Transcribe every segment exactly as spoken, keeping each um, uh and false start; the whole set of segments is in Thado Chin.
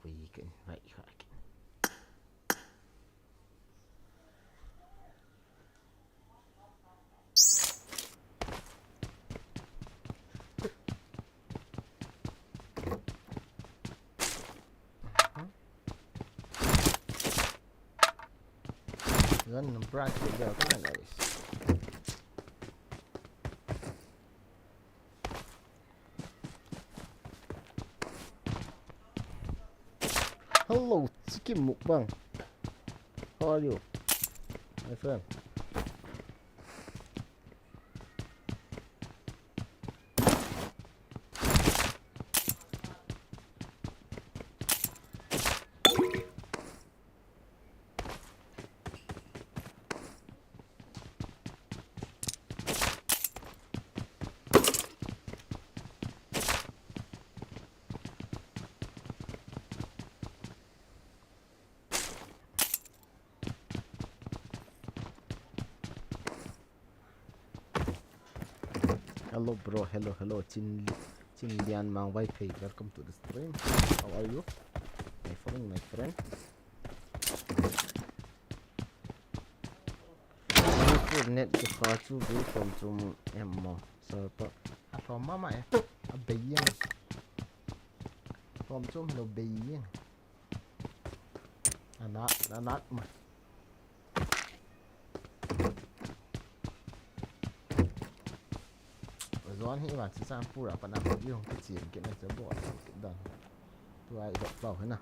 Koi ka invite kha kit. Gun number, guys. Hello, Chicken Mukbang. How are you, my friend? Hello, bro. Hello, hello. Chin, Chin Lian Mang Vaiphei. Welcome to the stream. How are you? My friend, my friend. Manipur net kipha chu bei khom chu em mo. Sir pa. A lhom mama e. A bei jeng. Khom chu lo bei jeng. A nak, a nak ma. Zon hi ma chi chan pura pa na ko yung ki chin ki na cha bo ki dan. Tu ai dok pau hena.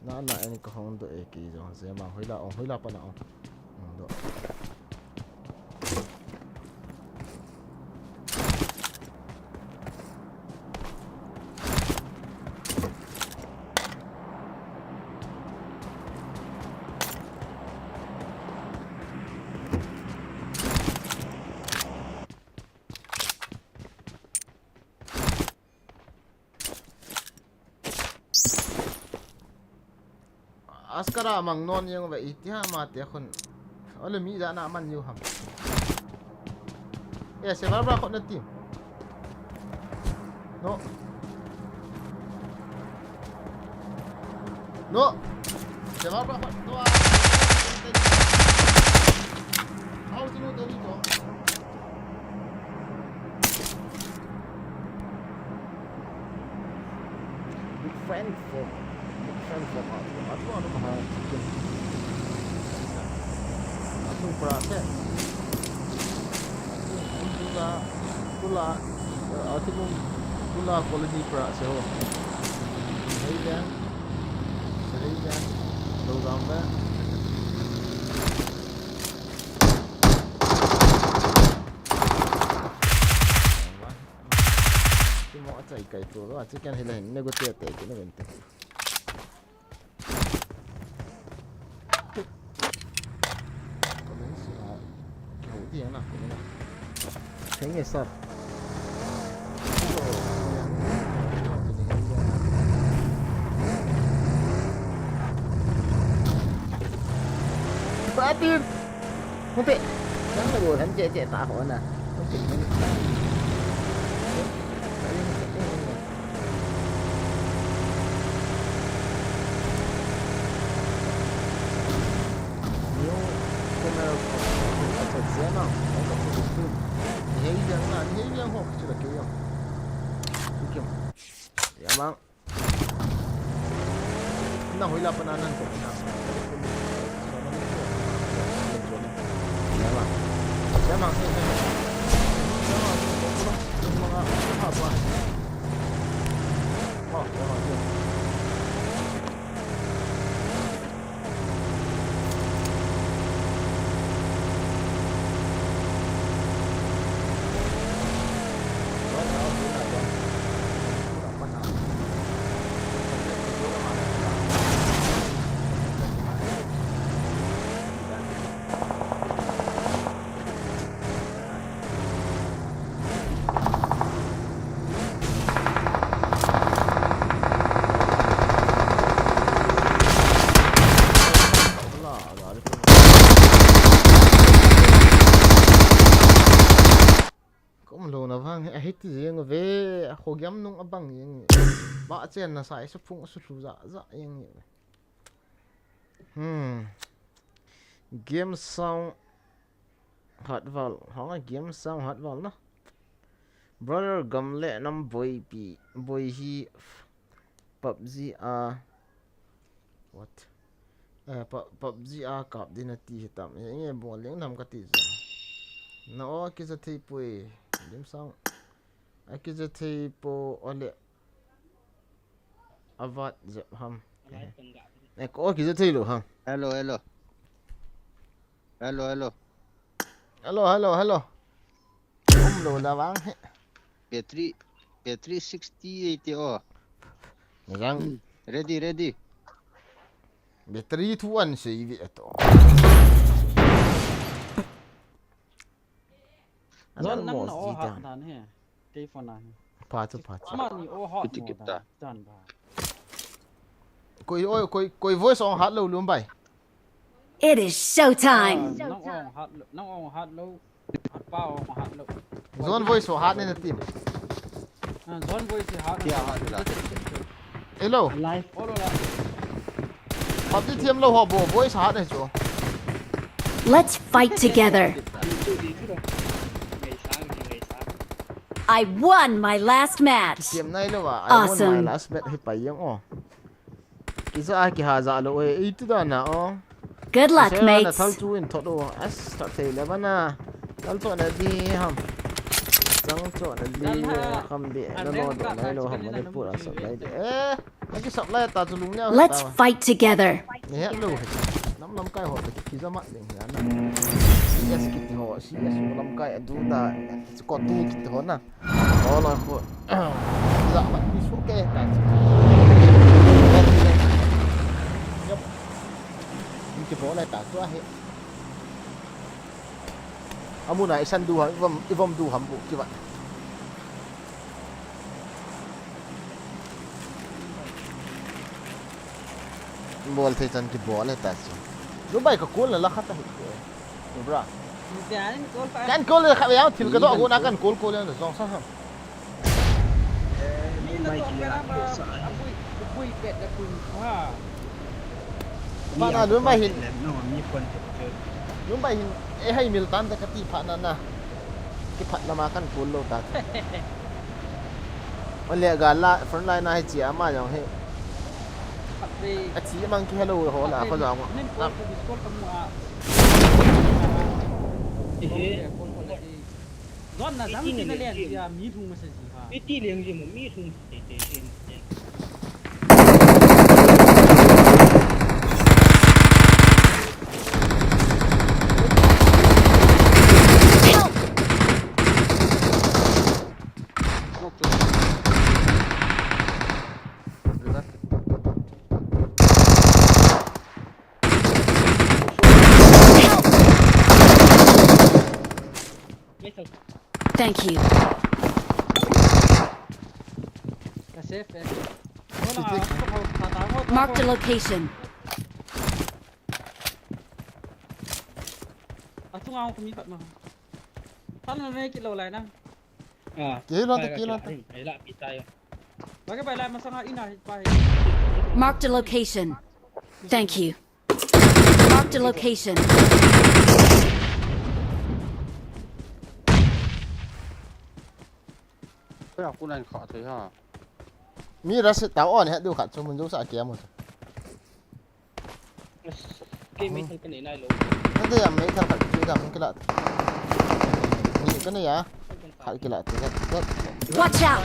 Na na en ko hong do e ki jong je ma hoila ong hoila pa na ong. Ong do. Askara mang non jeng ve iti ha ma te khun. Ole mi ja na man ju ham. E se ba ba khun na tim. No. No. Se ba ba khun no. How to do the video? Big fan for, big fan for Atu. Atu ano maha chicken. Atu pra te. Atu kula, kula, eh, atu kula colony pra se ho. Hei dan, hei dan, lo gam ba. Timo achai kai tu lo, achi kan hila hin nego te te ki na vente. Ko ni sila, ko di na ko na. Thank you, sir. Patin. Hung pe. Nang na go han che che ta ho na. Hung pe. New camera. Acha, Zia Mang. Welcome to the stream. Ni hei jang na, ni hei jang ho, kichu la keu jang. Kichu. Ya Mang. Na hoila pa na nan ko na. Ti jeng ve, ho giam nung abang jeng. Ba chen na sai sa phung su lu ja ja jeng. Hmm. Game sound hat val. Hong a game sound hat val na. Brother, gam le nam boi pi, boi hi PUBG a. What? Eh, pu-, PUBG a kap din ati hitam. He nge bol leng nam kati ja. Na o kija thei poi. Game sound. A kija thei po ole. Avat jep ham. Eh, ko kija thei lo ham. Hello, hello. Hello, hello. Hello, hello, hello. Um lo la vang he. Battery, battery sixty eight o. Jang. Ready, ready. Battery thu an sei ve ato. Zon nang na o hat dan he. Kei phone a hi. Pha chu, pha chu. Ama ni o hot mo dan, dan ba. Koi, oi, koi, koi voice ong hat lo lum bai. It is show time. Ah, nang ong hat lo, nang ong hat lo. Hat pa ong hat lo. Zon voice ong hat ne na team. Ah, zon voice hat. Kia hat la. Hello. Live. Olo la. PUBG thiam lo ho bo, voice hat ne chu. Let's fight together. I won my last match. Thiam nai lo va. I won my last match hi pai jeng o. Kisa a kiha ja lo e, ei tu da na o. Good luck, mates. Thal chu in thot o. As thot thei le bana. Thal chu na di ham. Chang chu na di ham di. Na no do nai lo ham ni pura sa nai di. Eh. Aki supply ta chu lung nia. Let's fight together. Ni het lo. Nam lamkai ho ki jama ding ya na. Yes kiti ho, si yes lamkai adu ta. Ko tu kiti ho na. Ho lo ko. Ja ma ni su ke ta. Ni ki bo le ta tu a he. Amuna isan du ham, ivom, ivom du ham bu ki va. Bol thei chan kibol e ta chu. Lu bai ka call la khat ahi. Bra. Kan call la khat ya thil ka do go na kan call call la zong sa ham. Bana lu bai hin. Lu bai hin. E hai mil tan ta ka ti pha na na. Kiphat lama kan call lo ta. Ole ga la front line a hi chi ama jong hi. A chi mang ki hello ho la kho jong. Zon na jang ti na len ji a mi lhung masa ji ha. Mi ti leng ji mo mi lhung te te te. Thank you. Ka safe eh. Marked a location. Atunga ko mi pat ma. Tan na ne kilo lai na. Ah. Kilo ta, kilo ta. Ai la pi tayo. Ba ke bai la masanga ina hi pa hi. Marked a location. Thank you. Marked a location. Kaya kunan kha thei ha. Mi rush ta on he du khat chu mun jo sa kiam mo. Ke mi thal ka nei nai lo. Ade ya mi thal khat chu da mun kila. Ni ka nei ya. Khat kila te. Watch out!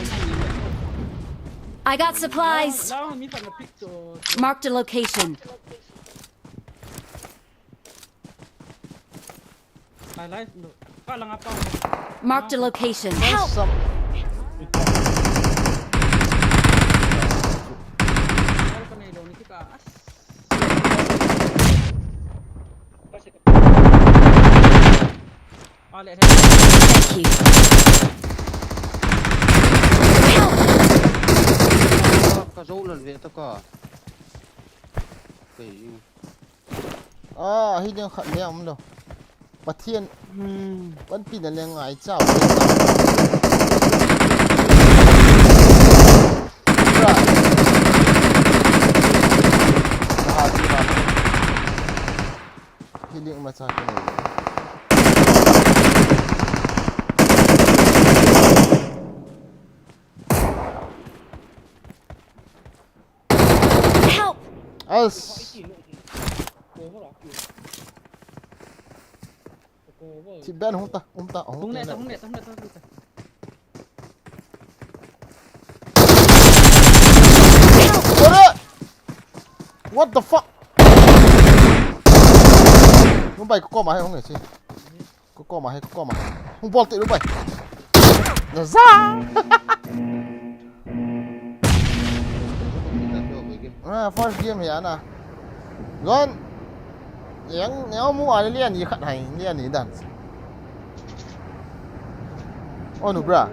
I got supplies. La mi thal na pick to. Marked a location. Marked a location. Help! Thank you. Help! Ka zo lal ve ta ka. Kei. Ah, hi ding khat le um lo. Pathian. Hmm. Panpina le ngai chau. Sa ka nei. Help! As. Ti ben hung ta, hung ta, hung Hung ta ne ta, na. Hung ne ta, hung ne ta, hung ne ta. Ore! What the fuck? Nung bai, ka koma he, hung e si. Ka koma he, ka koma. Hung bol te lu bai. Na za! Ah, first game ya na. Gon. Yang, yang mu a lian ni khat hai, lian ni dan. Oh, nu bra.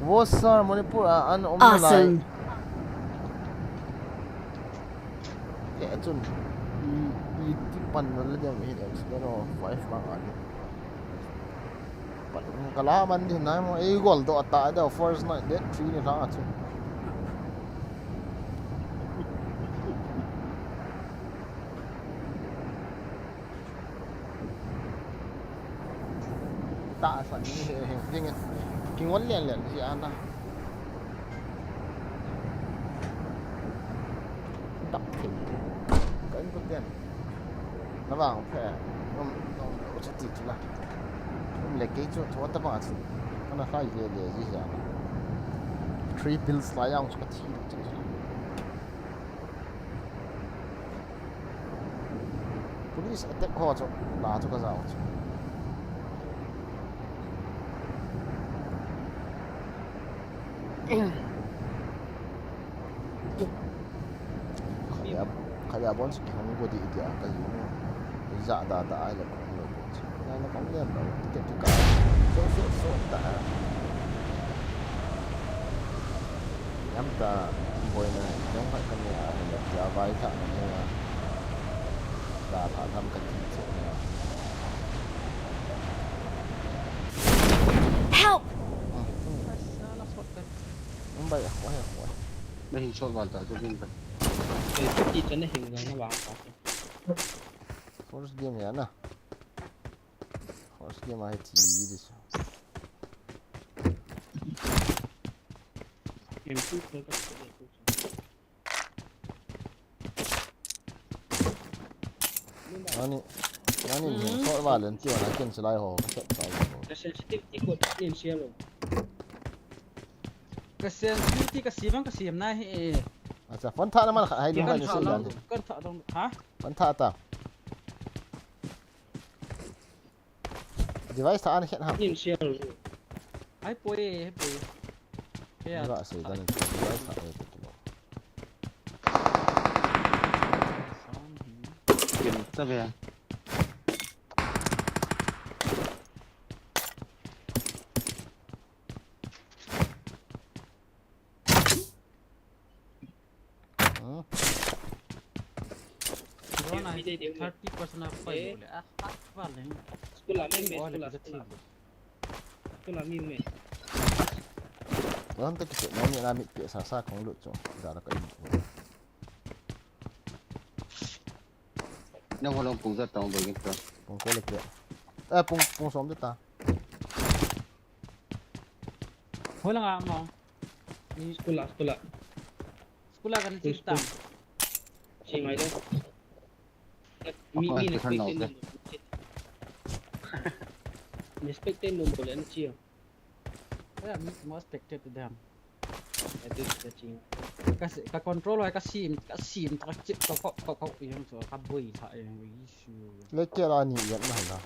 Vosar Manipur a an um na lai. Awesome. Ke chun. I, i ti pan na le diam hi accident o five mang a ni. Pan ka la man di nai mo, ei gol do ta da first night date three ni la chu. Ta sa ni he, he, ding e. Kingol lian lian si ana. Dap thei. Ka in ko tian. Na vang phe. Nom, nom, o cha ti chu la. Nom le kei chu, chu ta ba chu. Kana khai le le ji ya. Three pills la yang chu ka thi chu. Police attack ho chu, la chu ka jao chu. Khaya, khaya bon chu kihong go di dia ka ji mo. Ei ja da da ai le kong lo bon chu. Na na kong lian lo, ti ke ti ka. So, so, so, ta. Yam ta, boina, yam khat ka ne a, hin la tia vai tha na ne a. Ta tha tham ka ti che na. Help! Ah, hmm. Asa, la sot ka. Mumbai, ah, wai, ah, wai. Na hin sot val ta, chu din ta. Eh, chu ti chan na hin la na vang ta. First game ya na. First game a hi thi di chu. Game two ka ka. Nani, nani ni Hmm. sot val len ti wana ken silai ho, ka set sai ho. Ka sensitivity ko ni siam lo. Ka sensitivity ka siam, ka siam na hi. Acha, phone tha na man kha hai ding Kan hai ni tha siam dong, dan. Kan tha dong, ha? Phone tha ta. Device tha an khen ham. Nin share. Hai poi, hai poi. He ya. Ba sei dan device tha ai to lo. Sound hi. Kim ta ve. Hmm. Drone a thirty percent off pai le. Ah, ah, vale. School a mi, school a, school a. School a mi me. Wan ta kiti, na mi na mi pe sa sa kong lut chu. Da la ka in. Na ho long pung za tong bo gin to. Pung ko le pe. Eh, pung, pung som de ta. Holang a mo. School a, school a. School a kan chip tam. Chi mai do. Mi, mi na spectate no. Ni spectate no mo le na chi. Ya, mi mo spectate dam. Atu ka chi. Ka, ka control ka sim, ka sim, ka chip, ka ko, ka ko, yang so, ka bui sa, yang issue. Le ke la ni yan na na.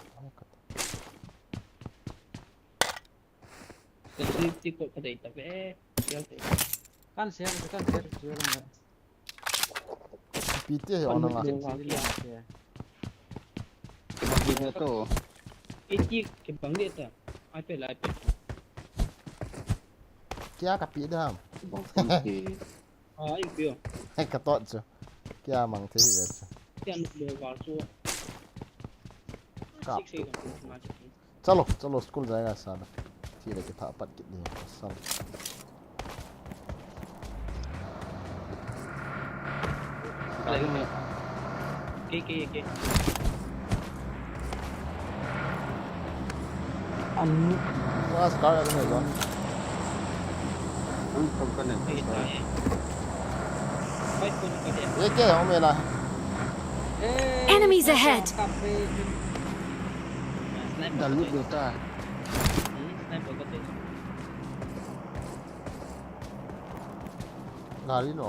Ka ti, ti ko ka dei ta ve. Share te. Kan share, kan share, share lang. Pi te he on nga. Kan share, share. Kibang dia to. Iti kibang dia ta. iPad la iPad. Kya ka pi dam? Kibang te. Ah, in pio. Ka tot chu. Kya mang thei ve chu. Kya no mo va chu. Ka. Six eight ka ma chu. Chalo, chalo, school jayega sala. Thi le kitha pat kit ni. Sal. Kei, kei, kei. An. Last car a kan zon. An to kan ne. Kei ta e. Fight ko ka de. Ye ke ho me la. Enemies ahead. Sniper. Dal lut do ta. Hmm, sniper ka te. Gari lo.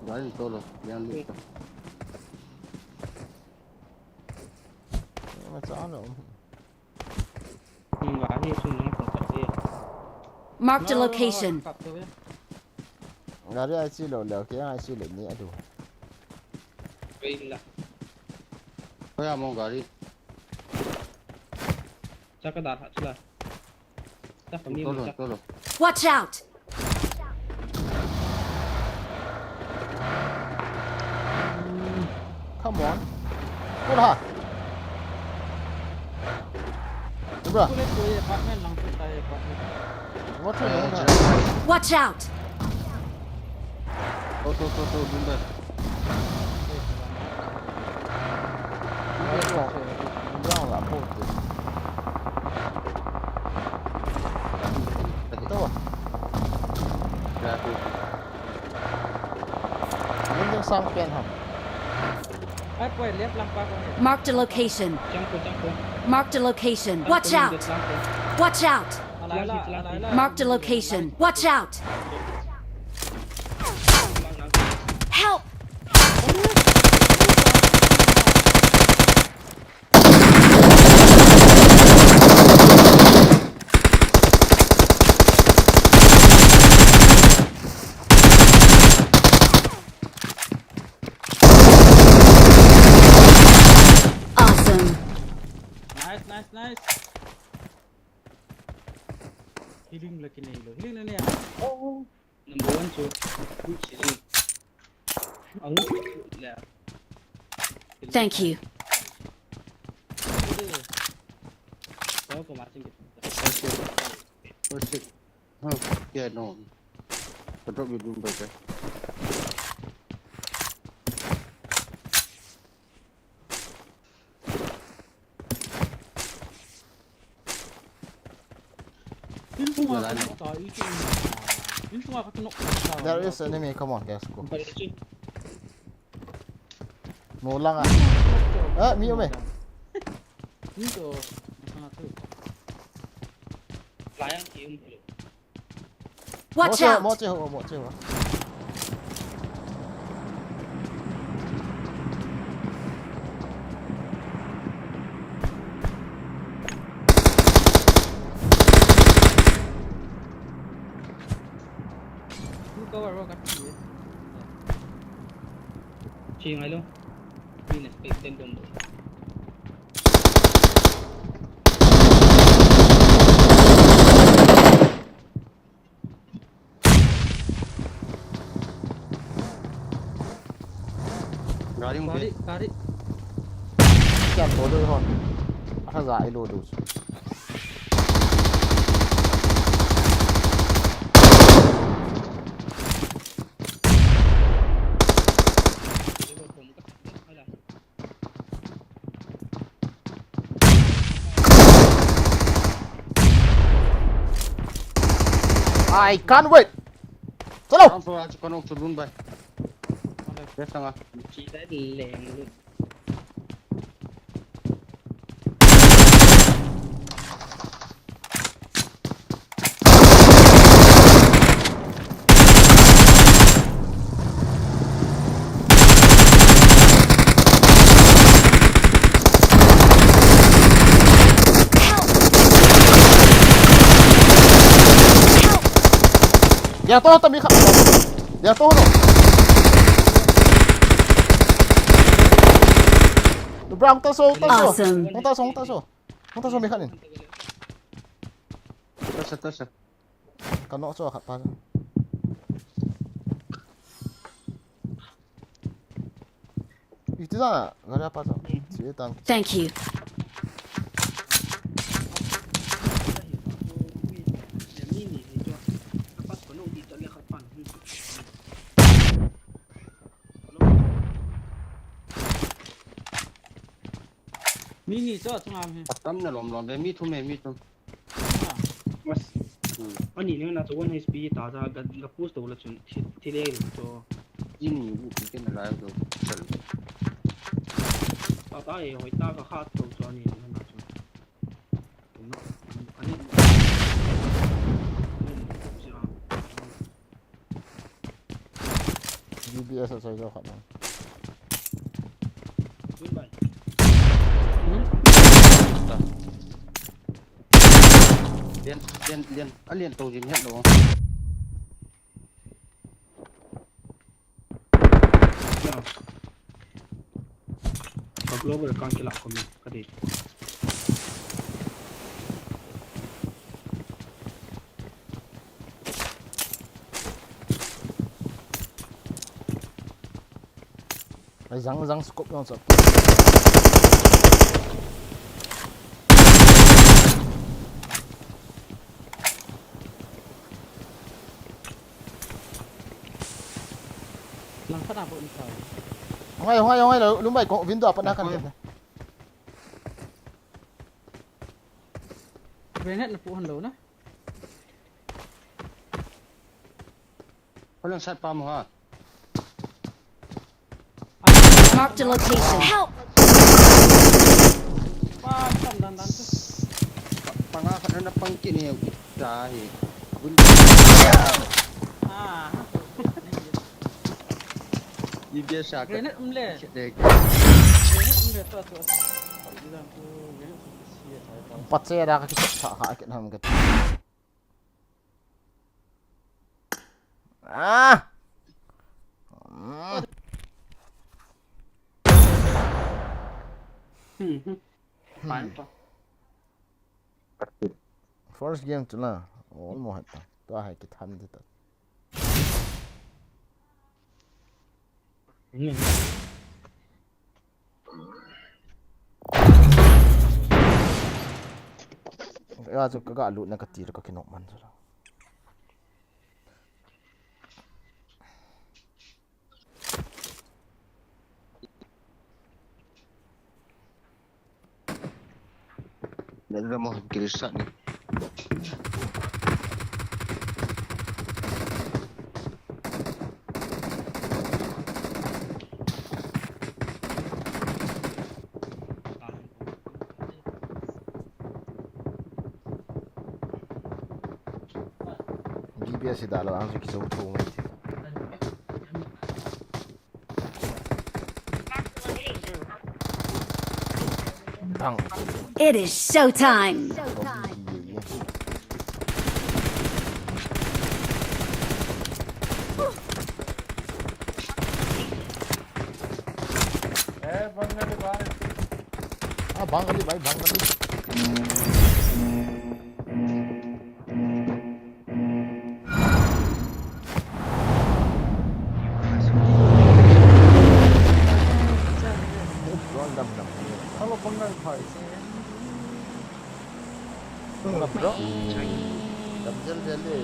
Gari to lo, yang lut to. Macha lo. Hmm, gari sung nang ko ka te. Marked a location. Gari ai chi lo le, ke ai chi lo ni adu. Wei la. Ko ya mo gari. Cha ka da tha chula. Cha ka mi mo cha. Watch out! Come on. Ula. Bra. Kule kule apartment lang tu tai apartment. What the hell? Watch out! To, to, to, to, bunda. Bunda la po. To. Ya, po. Building sang pen ham. Ai, poi, left lang pa ko ne. Marked a location. Chang ko, chang ko. Marked a location. Watch out! Watch out! Alai la, alai la. Marked a location. Watch out! Help! Awesome. Nice, nice, nice. Healing la kinei lo. Healing la ne. Oh. Number one chu. Good healing. Ang le. Thank you. Ko ko ma sing. Thank you. Oh shit. Huh, yeah, no. I drop you doom by there. There is enemy, come on, let's go. No lang ah. Ah, mi ume. Watch out! Mo che ho, mo che ho. Full cover ho ka ti e. Che ngai lo. Min spec ten bomb. Gari hung, gari, gari. Kya to do hon. Asa za ilo do. I can't wait. Chalo. Ang so, ang so, kanong chulun ba? Yes, nga. Kita leng. Dia to, tabi ka. Dia to, no. Bra, hung taso, hung taso. Awesome. Hung taso, hung taso. Hung taso, mi khat in. Taso, taso. Ka nok chu khat pa. Iti da, gari pa chu. Hmm. Si tang. Thank you. Mi ni chu achunga hi. Atam na lom lom ve, mi thum e, mi thum. Ah. Bas. Hmm. Ani ne na chu one H P ta ja ga, ga push to la chun thi, thi le to. Ini bu ki ken la do. Ta ta e, hoi ta ka khat to chu ani ne na chu. Tum na, ani. Ani, ani, ani. D B S a choi jo khat na. Lien, lien, lien. A lien to jing het lo. Ya. Ka global kan kila ko mi. Ka di. Ai, jang, jang scope jong chap. Lang khat a bou in sao. Hong ai, hong ai, hong ai, lo, Lumbai ko window a pat na kan. Hong ai. Grenade na pu han lo na. Hoi lang sat pa mo ha. Marked a location. Help! Pa, tam dan dan tu. Pa, panga khat na pang kit ni ta hi. Bun. Ah. Ni bia sa ka. Grenade um le. Kit de. Grenade um le to to. Patse da ka kit sa ha kit ham ka. Ah. Hmm. First game chu la. Almost heta. Tua hai kithan de ta. Ya chu ka ga lut na ka tir ka kinok man chu. Nagdamo, kilisat ni. D B S hi dalou ang chu kijo thu ngai ti. Bang. It is showtime. Eh, Bangali bhai. Ah, Bangali bhai, Bangali. Hello, Bangali bhai. Hello, bro. Dam jal jal le.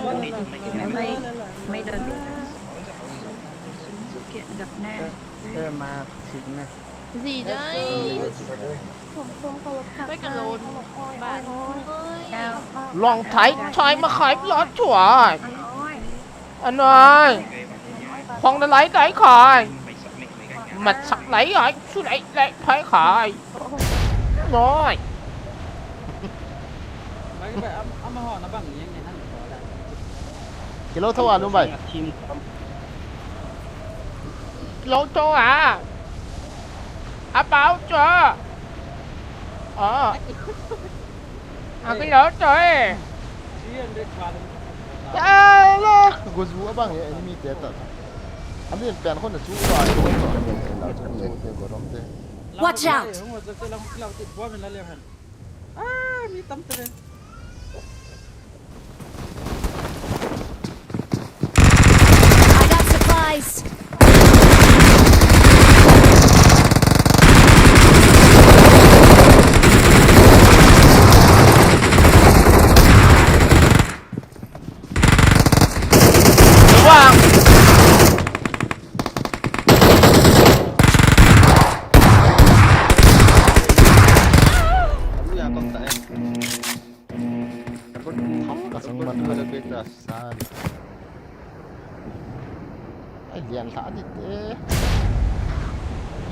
Mai, mai, mai. Eh, ma, thik na. Ji dai. Long time, time ma khai la chuai. Anoi. Khong na lai kai khai. Mat sak lai ai, su lai lai phai khai. Noi. Kilo tho a Lumbai. Kilo tho a. A pau cho. A. A kilo cho e. Ala, gozu abang e, enemy te ta. Ami pen khon na chu ba, chu chu te gorom te. Watch out! Ah, mi tam te. I got supplies. Wang. Sali. Ai, lian lha di te.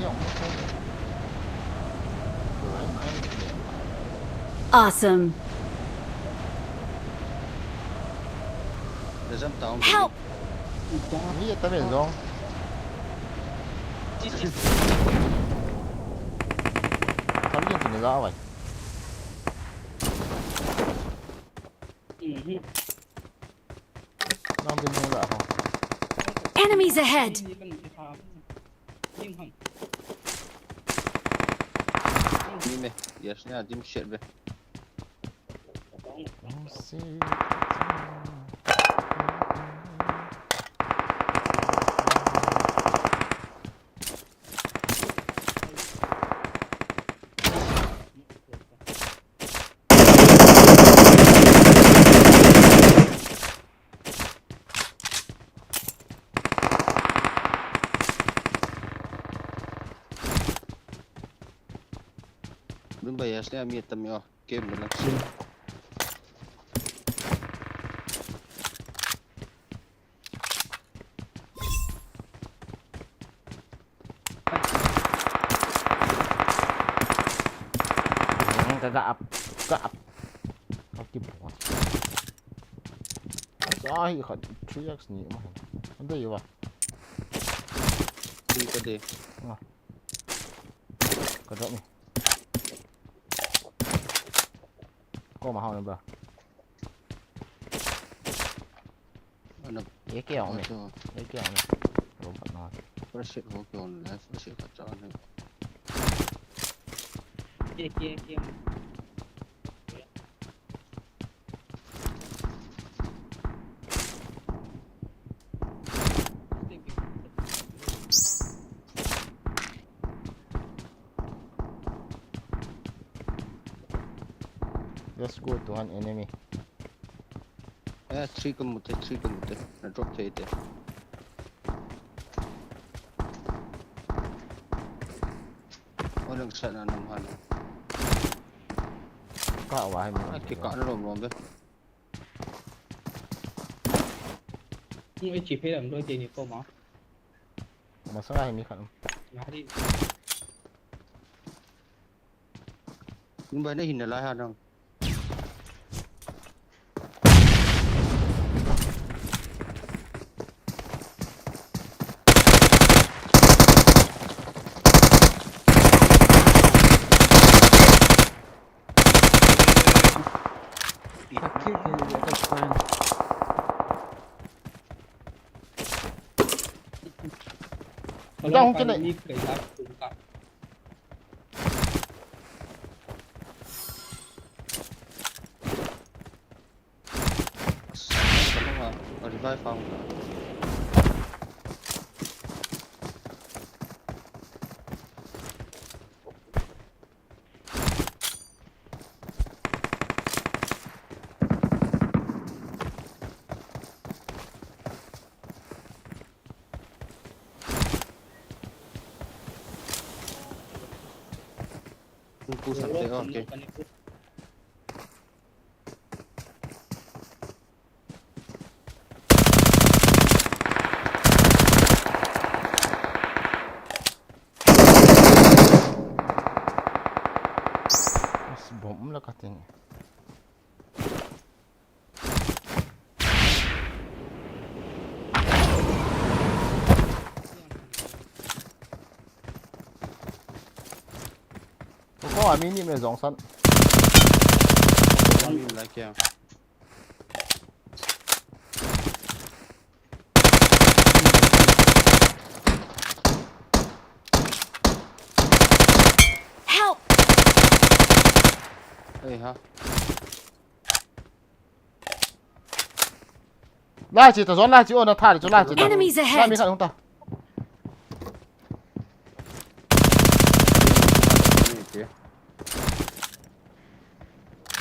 Yong. Awesome. Help! Mi ta ve zong. Tam yin tin za vai. Nang din nang la ho. Enemies ahead! Ni me, yes, na dim shet ve. Dun ba yas ne ami tam yo. Game na. Ka ga up, ga up. Ka ki bo. Sa hi khat three X ni ma. Ande yo ba. Three ka de. Nga. Ka drop ni. Ko ma hao ni ba. Ano? Ye ke ang ni. Ano? Ye ke ang ni. Robot na. First hit ho ke on life, first hit ka cha ni. Ye ke ke. Let's go to an enemy. Eh, three ka mu te, three ka mu te. Na drop thei te. Olang sa na nam han. Ka wa hai mi. Ah, ki ka na lom lom be. Hung ei chi phe lam loi te ni ko ma. Ma sa hai mi khan. Na ri. Hung ba na hin na lai ha nang. Down, hung chun nei. Ka revive ang. Hung push ante, okay. Bomb la kating. Ko ko a mi ni me zong san. Ko a mi la kya. Help! Ei ha. Lai chi ta zon lai chi o na thari chu lai chi ta. Enemies ahead. Lai mi khat hung ta.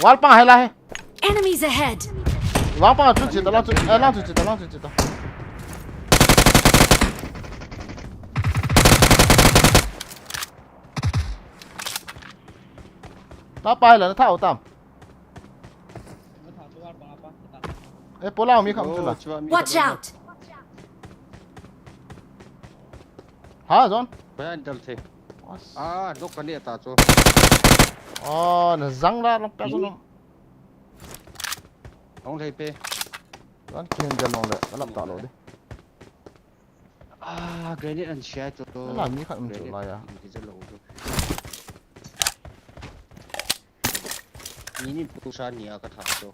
Wall pang hai lai. Enemies ahead. Wall pang chu chi ta lang chu, eh, lang chu chi ta, lang chu chi ta. Ta pai la na tha o tam. Nga tha chu wall pang apa, ta. Eh, pola mi kham chu la. Watch out! Ha, John. Kaya dal the. As. Ah, dok kani ata chu. Oh, na jang la long ta chu. Hong lei pe. John kin dal long le, kalap ta lo de. Ah, grenade an share chu. La mi khat um chu la ya. Ni ni pu sa ni a ka tha chu.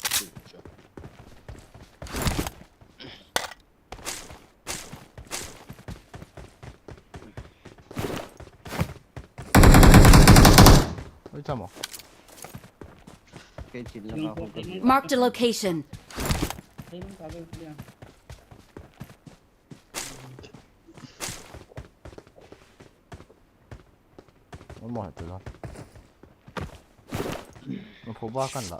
Oi, chamo. Marked a location. Amo hai tu la. Amo ba kan la.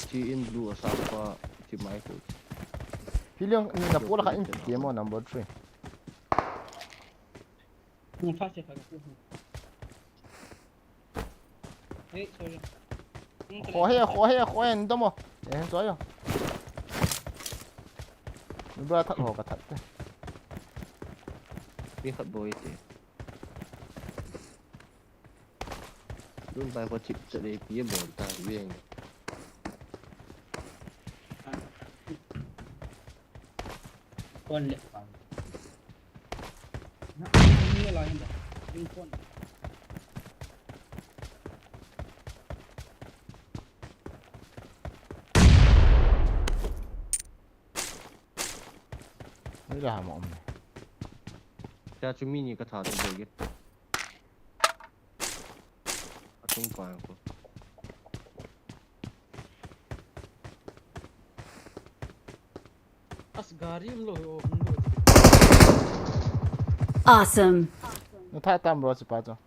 Ti in blue a sapa ti mai ko. Hiliang ni na pola ka in ti mo number three. Ni fa se fa. Hey, sorry. Khohe, khohe, khohe, ndomo. Eh, so yo. Ni ba thak ho ka thak te. Ni khat boi te. Dun bai ko chip chale pi bon ta bien. Kon le pa. Na, ni la hin da. Ni kon. Ni la ha mo. Cha chu mi ni ka tha tu boi ge. Atung pa ko. As gari um lo ho hum lo. Awesome. Na tha tam bro si pa cho.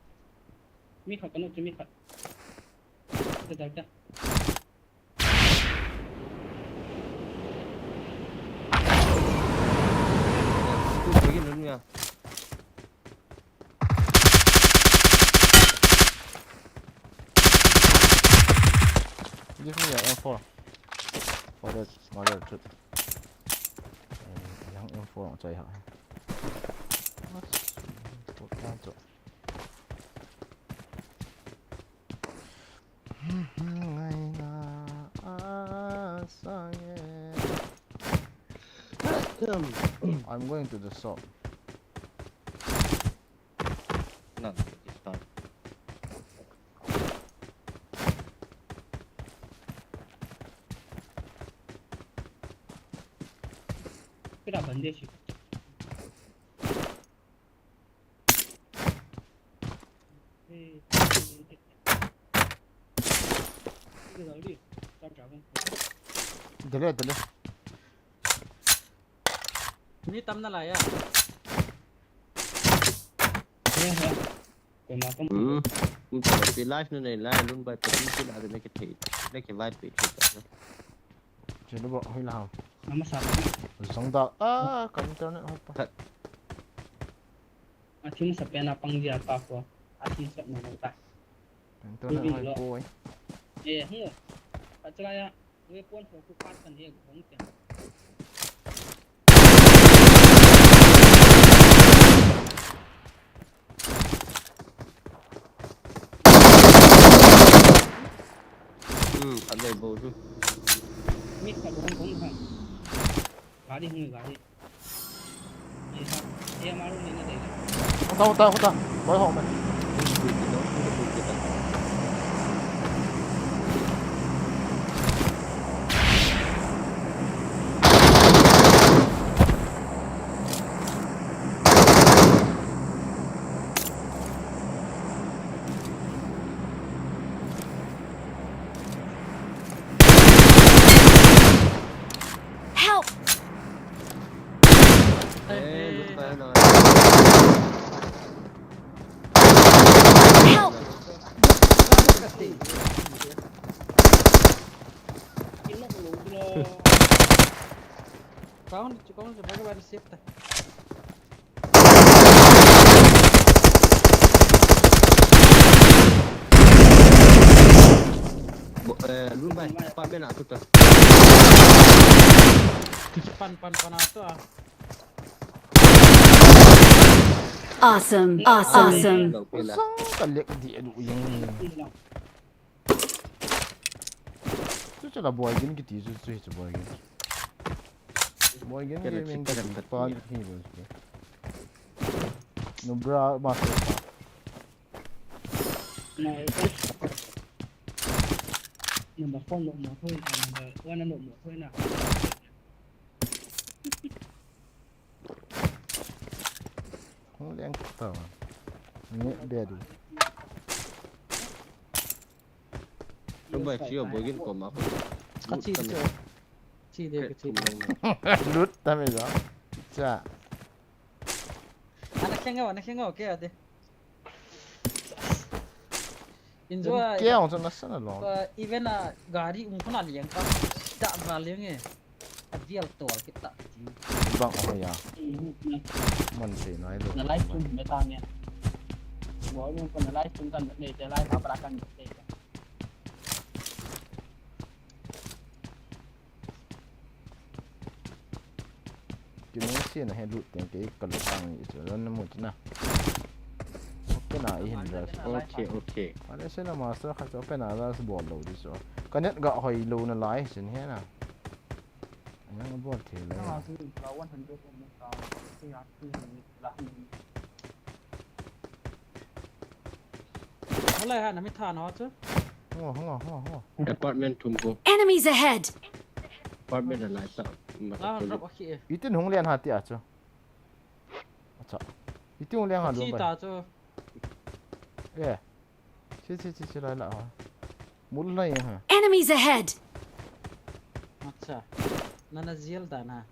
Mi khat ka no chu mi khat. Dal dal ta. Give me your M four. For the mother truth. Yang M four ang chai ha. What? What? I'm going to the shop. No, it's fine. Kira bande shi. Dele, dele. Mi tam na la ya. Hmm. Life na nei la lun bai pa ti la de ke thei. Le ke vai pe thei ta. Che lo bo hoi la. Nama sa. Zong da. Ah, ka internet hoi pa. Athim sa pena pang dia pa ko. Athim sa mo ta. Internet hoi poi. Eh, hu. Ka chala ya. Weapon ho ku khat kan he hong tia. Hmm, khat le bo chu. Mi khat hong hong khat. Gari hong gari. Ye ha. Ye ma ru ni na de. Hota, hota, hota. Boi ho me. Help! Eh, lut ta na. Help! Kau ni, kau ni, bagi bagi sip ta. Bo-, eh, Lun bai, pa bena tu ta. Pan, pan, pan ato a. Awesome. Awesome. Lo pela. Sang ka lek di adu yang. Chu chu la boy gin kiti chu chu hi chu boy gin. Boy gin Kela gaming chika kiti kati pa ya. Hi bo chu. No bra master pa. Number four lo mo thoi na, number one lo mo thoi na. Hung leng ta. Ni be du. Lun bai, chi yo boy gin ko ma ko. Ka chi chu. Chi de ka chi. Lut ta me ja. Cha. Ana khenga, ana khenga, okay ade. Injo. Ke ang chu na sana lo. Even a gari um khona liang ka. Da va liang e. A vial tol kita. Bang ho ya. Man se nai lo. Na live stream me ta ne. Bo yung ko na live stream kan ne te live pa kan ne te. Kinu si na he lut teng ke ka lut tang ni chu ran na mu chu na. Okay na i hin ras. Okay, okay. Ale se na master kha chu open a ras bol lo di chu. Ka net ga hoi lo na lai sin he na. Yang bol the lo. Hola ha na mi tha no chu. Ngo ngo ngo ngo. Apartment thum ko. Enemies ahead! Apartment a lai ta. Ma La ko. drop a khi. Itin hung lian ha ti a chu. Acha. Itin hung lian ha Khi lo ba. Ta chu. Eh. Chi chi chi chi lai la ha. Mul lai ha. Enemies ahead! Acha. Na na zial da na.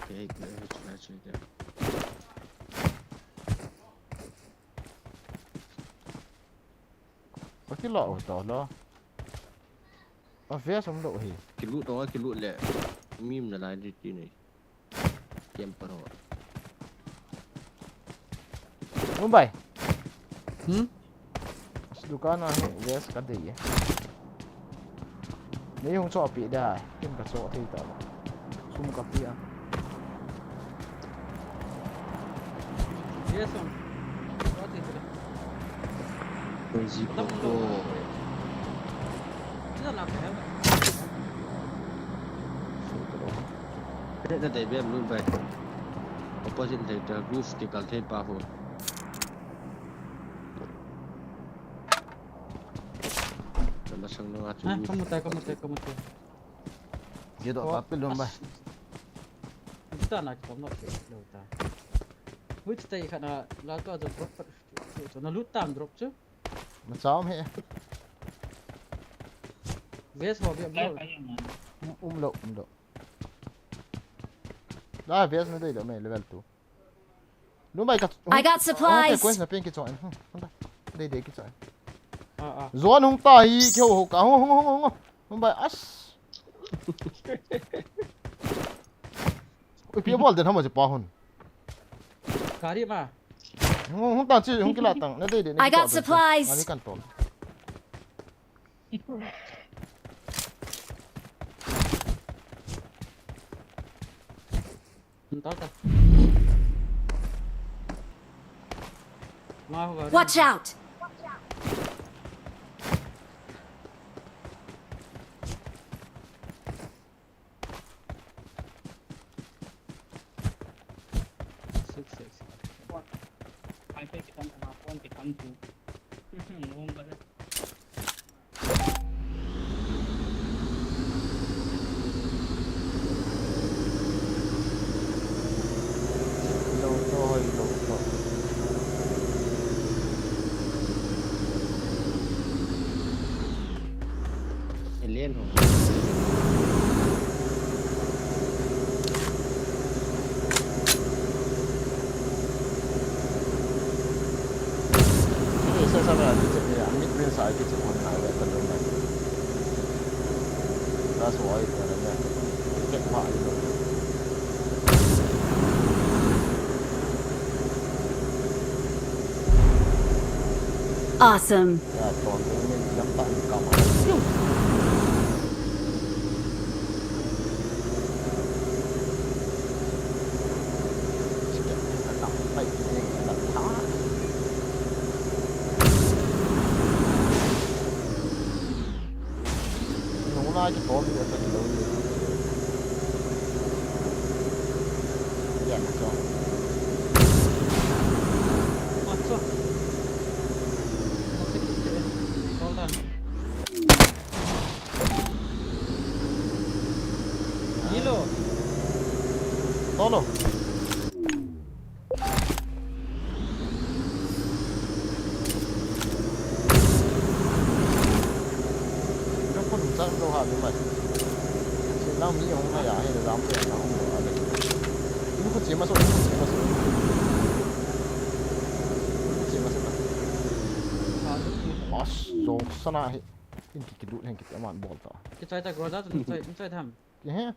Okay, okay, okay. Ka ki lo to lo. A fe som lo hi. Kilut to, kilut le. Mim na lai di ti nei. Kem paro. Mumbai. Hmm? Dukan a hi vest ka dei e. Nei hung cho pi da. Kin ka cho thei ta. Sum ka pi a. Yes, sir. What is it? Crazy Lam Coco. Ina na ka. Kre ta dei bem Lun bai. Opposite thei ta, roof ti kal thei pa ho. Nama sang no a chu. Ha, kamu tai, kamu tai, kamu tai. Ye do ta pil Lun bai. Ta na ki pom no ke lo ta. Which tai khana la to jo drop. To na lut tam drop chu. Ma chao me. Vest ho be bro. Um lo, um lo. Da vest na dei lo me level two. Lun bai ka. I got supplies. Quest na pen ki cho. Dei dei ki cho. Ah, ah. Zone hung ta hi ki ho ho ka. Hung hung hung hung. Hung bai as. Ui pi bol den hamo je pa hun. Gari ma. Hung hung ta chi hung kila tang. Na dei dei. I got supplies. Ani kan tol. Ntal ta. Ma ho gari. Watch out! Six, six. Ai pe ki tan ma phone ki tan tu. Ngom ba. Lo to hoi lo to. Elen ho. Ni sa sa ba ni che ya, mi prin sa ki che kon na ya ta lo na. That's why ta na ya. Ke ma lo. Awesome. Hilo. Tolo. Ka phun chang lo ha, Lumbai. Chin lang mi hung na ya, he lam pe na hung lo ale. Lu ko che ma so, lu ko che ma so. Lu ko che ma so. Mas, jong sana he. In ki kidu hen ki aman bol ta. Kichai ta garage a, kichai, kichai tham. Kihe.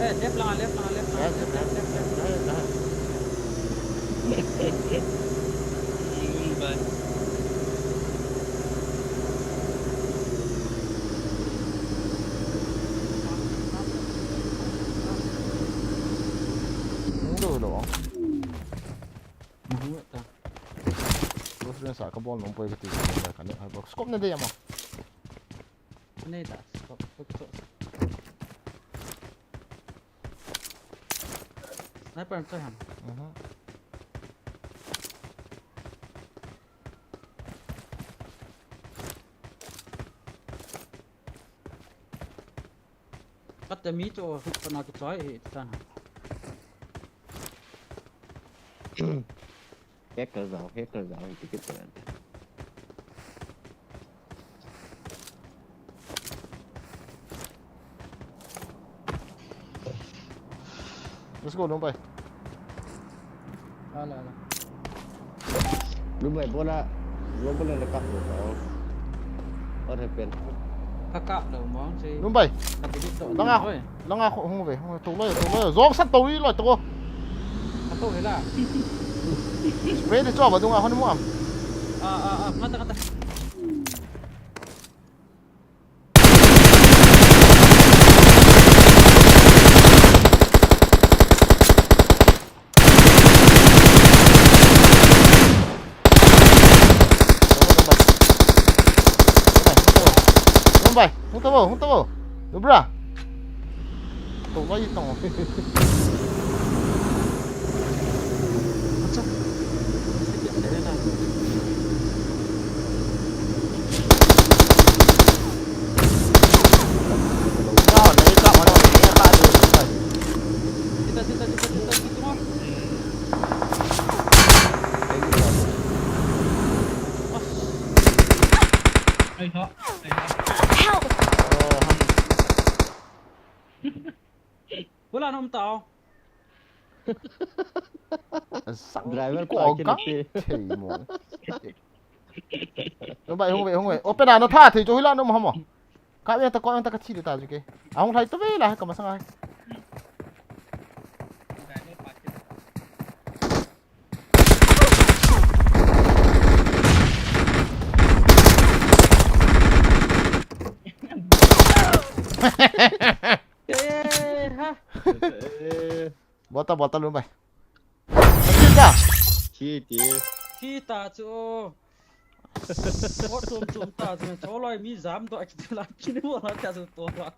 Eh, left lang, left lang, left lang, left, left, left, left, left. Hung dou lou. Hung ta. Close range a ka bol nom poi kati, ka ne, ai bol. Scope na dei ama. Nei ta, scope, scope, scope. Sniper choi ham. Mhm. Khat te mi chu, kana kichoi hi, chan. Hacker jao, hacker jao, hi ticket te. Let's go, Lumbai. Ala, ala. Lumbai, bola, bola le kap lo. What happened? Ka kap lo mong si. Lumbai. Ka delete to. Langa, oi. Langa ko hung ve, hung ve. To lo, to lo. Jong sat to ri lo to. Ka to hela. Spray de cho ba dunga hon mo am. Ah, ah, ah, ngata, ngata. Hung ta vo, hung ta vo. Lubra. Tong loi tong. Ai ha, ai ha. Help! Bula nom tao. Driver ko pa kina gang te. Thei mo. Hung ve, hung ve, hung ve. Open a na tha thei chu hila nom hamo. Ka ve ta, ko ta ka thi ta chu ke. A hung thai to ve la ka masang ai. Eh, ha. Bol ta, bol ta, Lumbai. Thi ta. Thi ti. Thi ta chu. Bot chom chom ta chu. Choloi mi jam doh kiti la, kini mo la ta chu to la.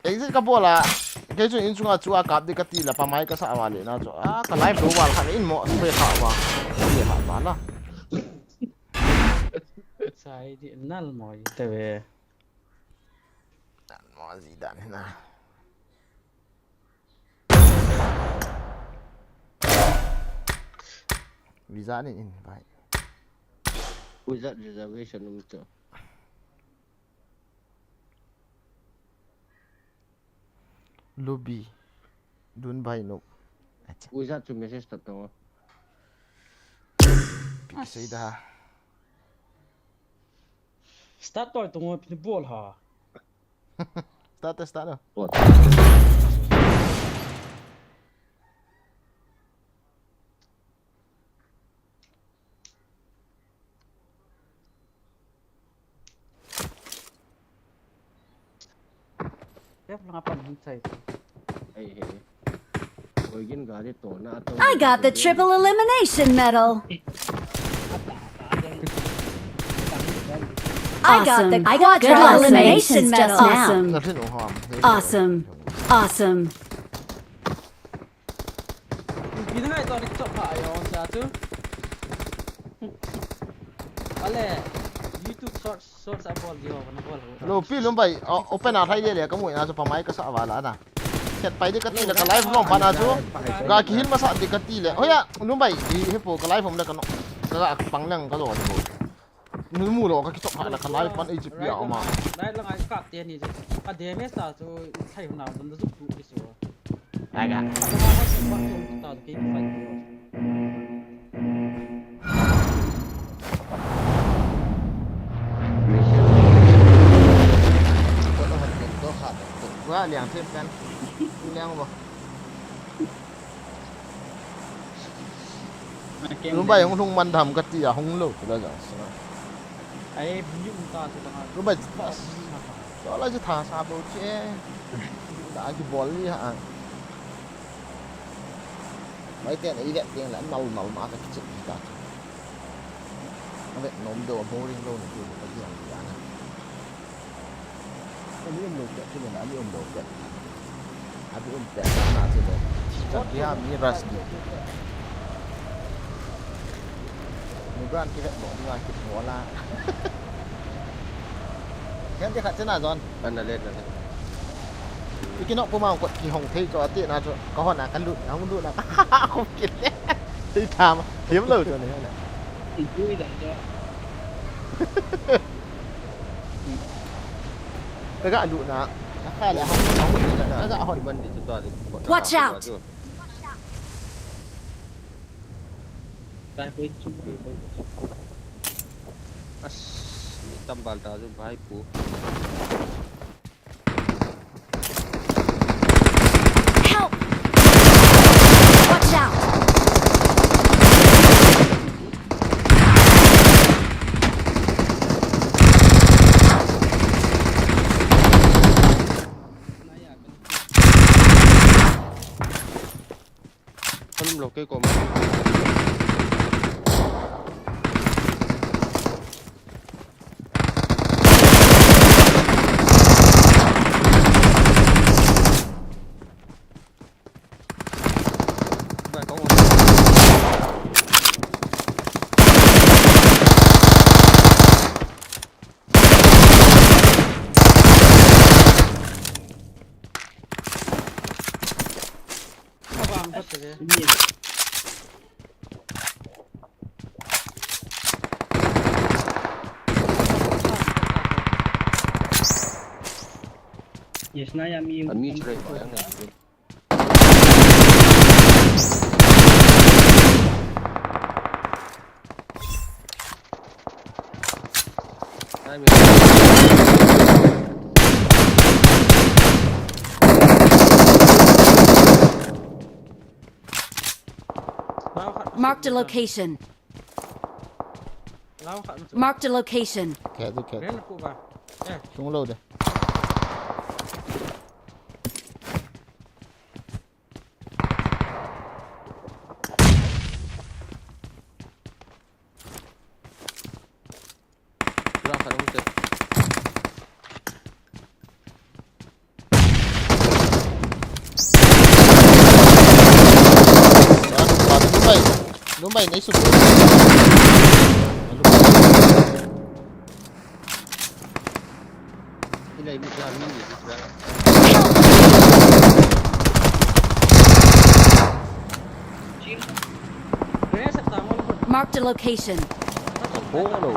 Exit ka bol a. Kei chu in chunga chu a kap di kati la, pa mai ka sa va le na chu. A, ka live lo val kha in mo, spray kha va. Ye kha va la. Sai di nal mo i te ve. Dan mo ji dan na. Visa ni in bai. Wizard reservation um to. Lubi. Dun bai no. Acha. Wizard chu message ta to. Sei da. Start toi tung pin bol ha. Start, start. Left lang apan hin sai. Hey, hey. Koi gin gari to na to. I got the triple elimination medal. I got the Awesome. I got quadruple good elimination lessons medal. Just now. Awesome. Nothing will harm. Awesome. Awesome. Pi ngai to ni chop pha yo sa chu. Ale, YouTube Shorts, Shorts a bol di ho, na bol ho. Lo, pi Lumbai, o-, open a thai le le, ka mu na chu pa mai ka sa va la na. Set pai di ka ti le ka live long pa na chu. Ga kihil masa di ka ti le. Hoya, Lumbai, i he po ka live om le ka no. Ka ga pang lang ka lo di ho. Nu mu lo ka kichop ha la ka live pan H P a ma. Live lang ai kap te ni chu. A damage ta chu thai huna dam da zuk tu di chu. Ai ga. Ka ma ha chu pa chu ta chu ki fight chu. Ko lo ha te ko ha te. Wa liang te pen. Liang wa. Lumbai hung lhung man tham ka ti a hung lo, tu la jang sina. Ai, bu ni um ta tu ta. Lumbai, to la ji tha sa bo che. Da ki bol ni ha. Mai ten ei vet teng la nal nal ma ka kichep ta. Ave nom do mo ring lo ni tu ka ji ang ya na. Ani um lo pet, ani um lo pet. Ani um pet, na chu lo. Ka dia mi ras di. Mu brand ki vet mo, ni wa ki mo la. Kan dia khat chena John. An na le na le. Ikinok puma kot kihong thei chu ati na chu. Ka hon na ka lut, na hung lut na. Ka khum kit le. Thei tham. Hiam lo chu ni na. I pui da chu. Ka ga lut na. Ka kha le hong, hong ni na. Ka ga hon. Watch out! As, ni tambal ta chu bhai pu. Help! Watch out! Kalum lo kei koma. Yes, na ya mi. An mi chule ba yang ne. Marked a location. Marked a location. Khe tu khe. Ren ku ba. Eh. Sung lo de. Ra khat hung te. Lumbai, Lumbai nei sut. Ilai mi sa mi ni sa. Marked a location. Oh, no.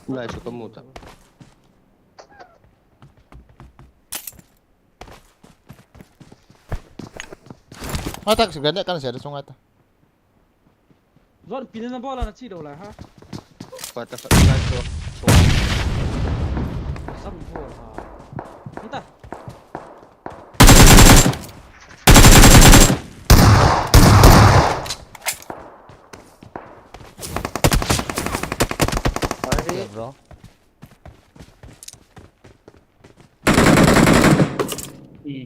Lai chu kamu ta. Atak si grenade kan share sunga ta. Zon pin na bol na chi do la ha. Khat ta khat ta so. Sam bol ha. Anta. Are. Bro. Hmm.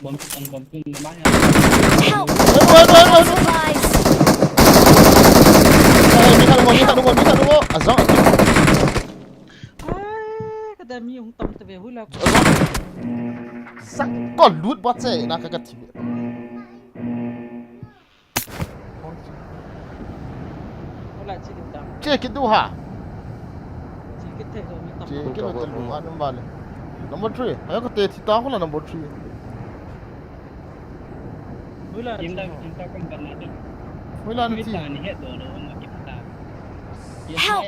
Bom tu, bom tu, bom tu, bom tu. Help! Aduh, aduh, aduh, aduh. Supplies. Eh, minta dulu, minta dulu, minta dulu. Azang. Ai, kata mi hung tam tave hui la. Azang. Sak ko lut bot se na ka ka thi. Che kit diu ha. Che kit diu ha, number three. Aya kate thi ta ko la number three. Hoila na thi. Help!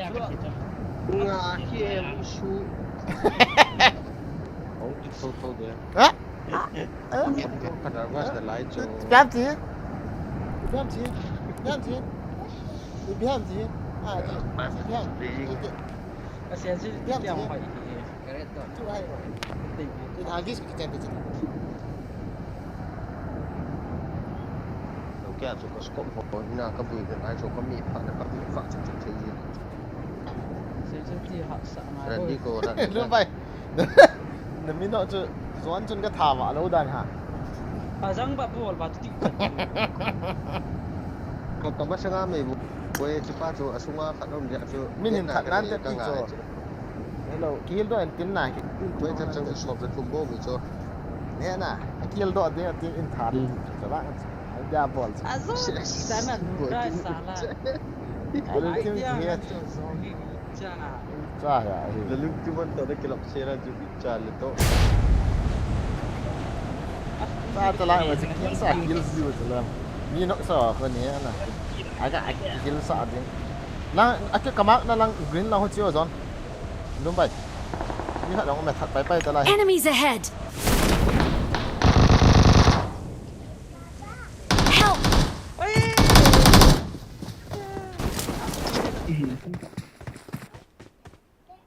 Nga hi e, hung su. Hung ti tho tho de. Ha? Ipi ham ti? Ipi ham ti? Ipi ham ti? Ipi ham ti? Ah, ipi ham ti? Ipi ham ti? Chu hai. Tin ha gis ki chen ti chen. Lo kya chu ko scope ho na ka bui de nai chu ka mi pha na ka mi pha chu chu chu ji. Randi ko, Randi ko. Lu bai. Na mi no chu zuan chun ka tha va lo dan ha. Ka jang ba bol ba ti. Ko ka ba sanga me bu. Ko e chu pa chu asunga khat om ja chu. Min hin khat nan te ti chu. Hello, kihil do en tin na ki. Ko e chu chang chu sop le thum bo mi chu. Ne na, kihil do de ti in tha ti chu la. Ai dia bol chu. Azo, sana nu ka sala. Ai tin dia hi. Cha ya, hi. Lalu tu man to da kilap sera ju cha le to. Sa ta la wa ji kin sa kil ji wa ta la. Mi nok sa ko ni na. Aga a kil sa din. Lang a ke kamak na lang green lang ho chi o zon. Lum bai. Mi khat lang me that pai pai ta la. Enemies ahead. Help!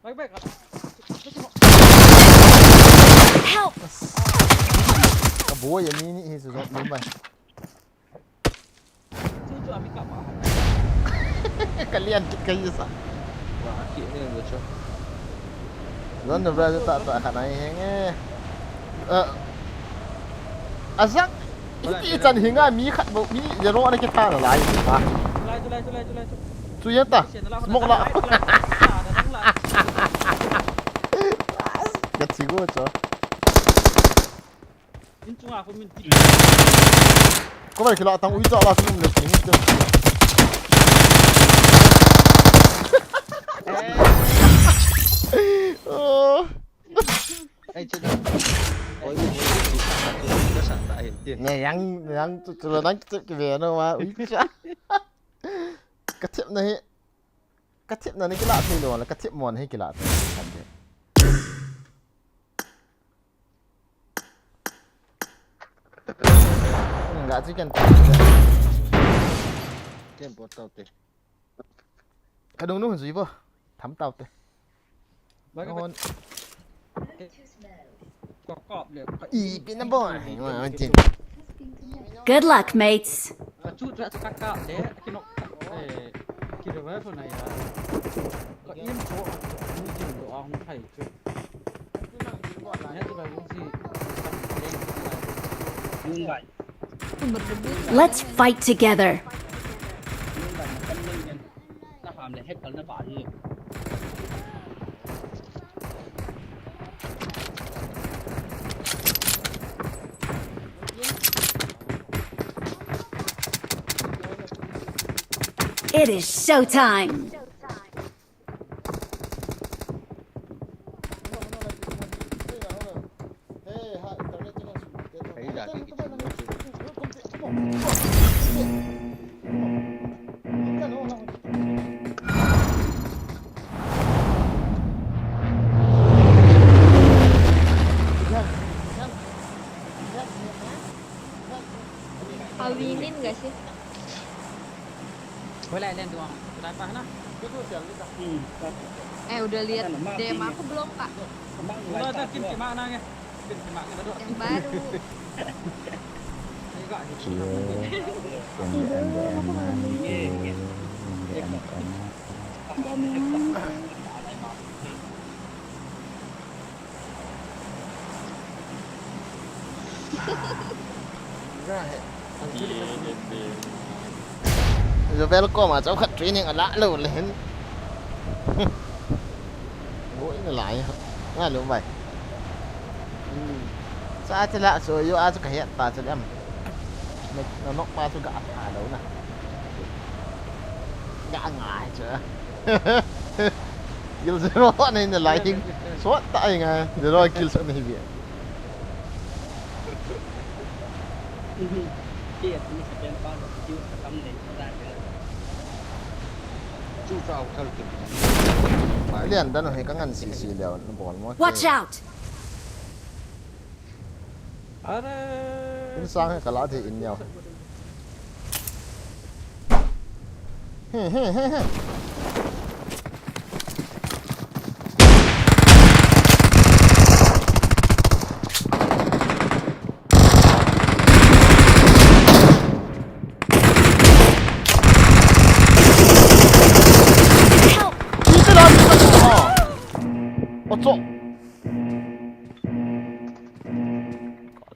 Back, back. Help! Ka boi a mi ni hi su zot lum bai. Chu chu a mi kap a. Ka lian kit ka hi sa. Wa ki ne lo chu. Zon na bra ta ta kha nai heng e. Eh. Azak. Iti chan hinga mi khat bo mi zero ana kitha na lai. Tulai, tulai, tulai, tulai, tulai. Chu ya ta. Smoke la. Ka chi go cho. In chunga ko min ti. Ko bai kila tang ui cha la sum le ni te. Oh. Ai, che da. Oi, oi, oi, oi, ka sa ta hin tin. Ne yang, yang chu chu nang chu ki ve no ma, ui cha. Ka thep na hi. Ka thep na ni kila thei lo la, ka thep mon hi kila thei. Kan de. Nga chi kan ta. Ken por tau te. Ka dung nu hun zui bo. Tham tau te. Ba ka hon. Ko kop le. I pin na bo. Wa tin. Good luck, mates. Ka chu chu ka ka le ki nok. Eh, ki revive na ya. Ka im cho. Ni jin do a hung thai chu. Ne tu ba hung si. Mun bai. Let's fight together. It is showtime. Nin ga si. Hoilai len duang. Hoilai pa na. Hmm, ka. Eh, udah lihat deh, aku belum, Kak. Udah, udah, kin kima na nge. Kin kima na. Yang baru. Ayo, Kak. Cie, yang dia, yang dia, yang dia, yang dia, yang dia. Yo, welcome a, chau khat training ala lou le hin. Boi na lai. Nga lou bai. Sa chila so yo a chu ka het ta chu lem. Na, na nok pa chu ga tha lou na. Ga ngai chu. Kill zero nei na lai hing. Sot ta ai nga. Zero kill sot nei bia. Chu chau thal tu. Lian dan hoi ka ngan sisi leo na bol mo. Watch out! Are. In sang he kala the in yao. He, he, he, he. Help! Ite la, ite la. Oh. Ocho.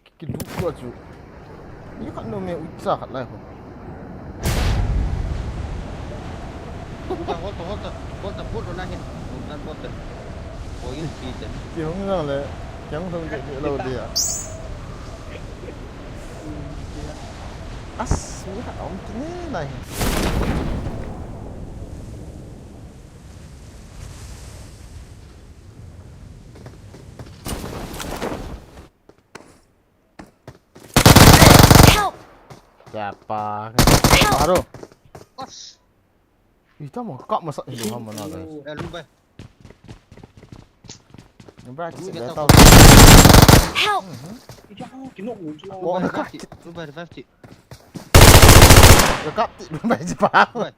Ki, ki lu ku chu. Ni khat no me u cha khat lai ho. Hold on, hold on, hold on, hold on, hold on, hin. Hold on, hold on. Oi, pi ten. Ki hung na le, ki hung song de, de lo dia. As, ni khat om kine lai hin. Help! Siapa? Help! Baru. Os. Ih, tamo, kak masa hilu ham mana, guys. Eh, lu bai. Lu bai, lu bai, tau. Help! Ih, kino lu chu. Kona kak. Lu bai, lu bai, lu bai. Kak ti, lu bai, siapa? Lu bai.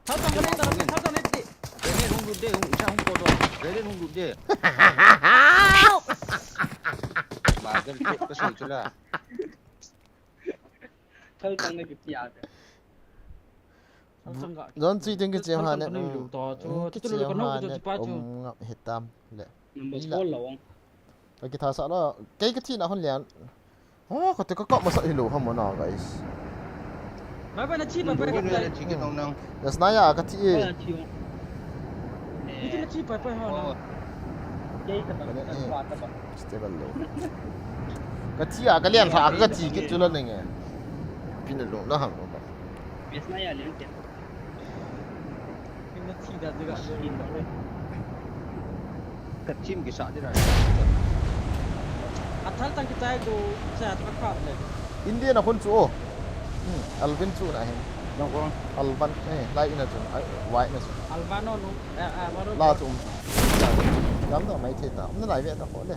Thal tang ka nei ta, thal tang nei ti. Grenade hung lut de, hung, cha hung ko do. Grenade hung lut de. Help! Ba, grenade ka soi chu la. Thal tang nei ti a de. Thal tang ka. Zone three teng kiche ha ne. Thal tang ka nei lu to, chu, chu, chu, chu, ka nok chu, chu pa chu. Um, ngap hitam le. Number four la wang. Ka kithasah la, kei ka thina hon lian. Oh, ka te ka kap masa hilu ham mana, guys. Bai bai na chi, bai bai ka pai. Yes, na ya, ka thi e. Bai na chi o. Ni na chi pai pai ha na. Oh. Kei ka ta, ka ta, ka ta. Stable lo. Ka thi a, ka lian tha, ka thi kit chu la nge. Pin lo na ham lo ba. Yes, na ya lian ke. Ka team kisa di ra. A thal tang kichai ko, cha ta kap le. India na khun chu o. Hmm, Alvin chu na hin. Nang ko. Alvan, eh, lai ina chu, ai, wai na chu. Alvano no, eh, eh, Alvano. La chu um. Jam da mai the ta. Um na lai ve ta ko le.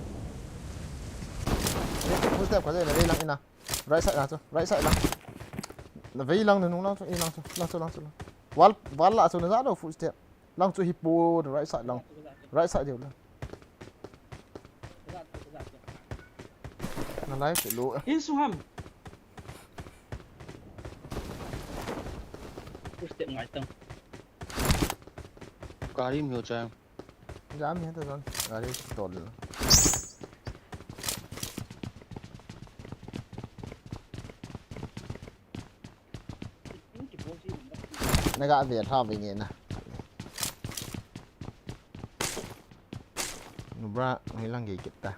Full step ka le, le lang ina. Right side lang chu, right side lang. Na vei lang, na nung lang chu, eh, lang chu, lang chu, lang chu, lang. Wall, wall lah chu, na ja lo footstep. Lang chu hi po, na right side lang. Right side deu lang. Na lai chu lo. In sung ham. Footstep ngai tang. Gari mi ho chang. Jam hi ta zon. Gari tol. Na ga ve tha ve nge na. Nu bra, hoi lang ge kit ta.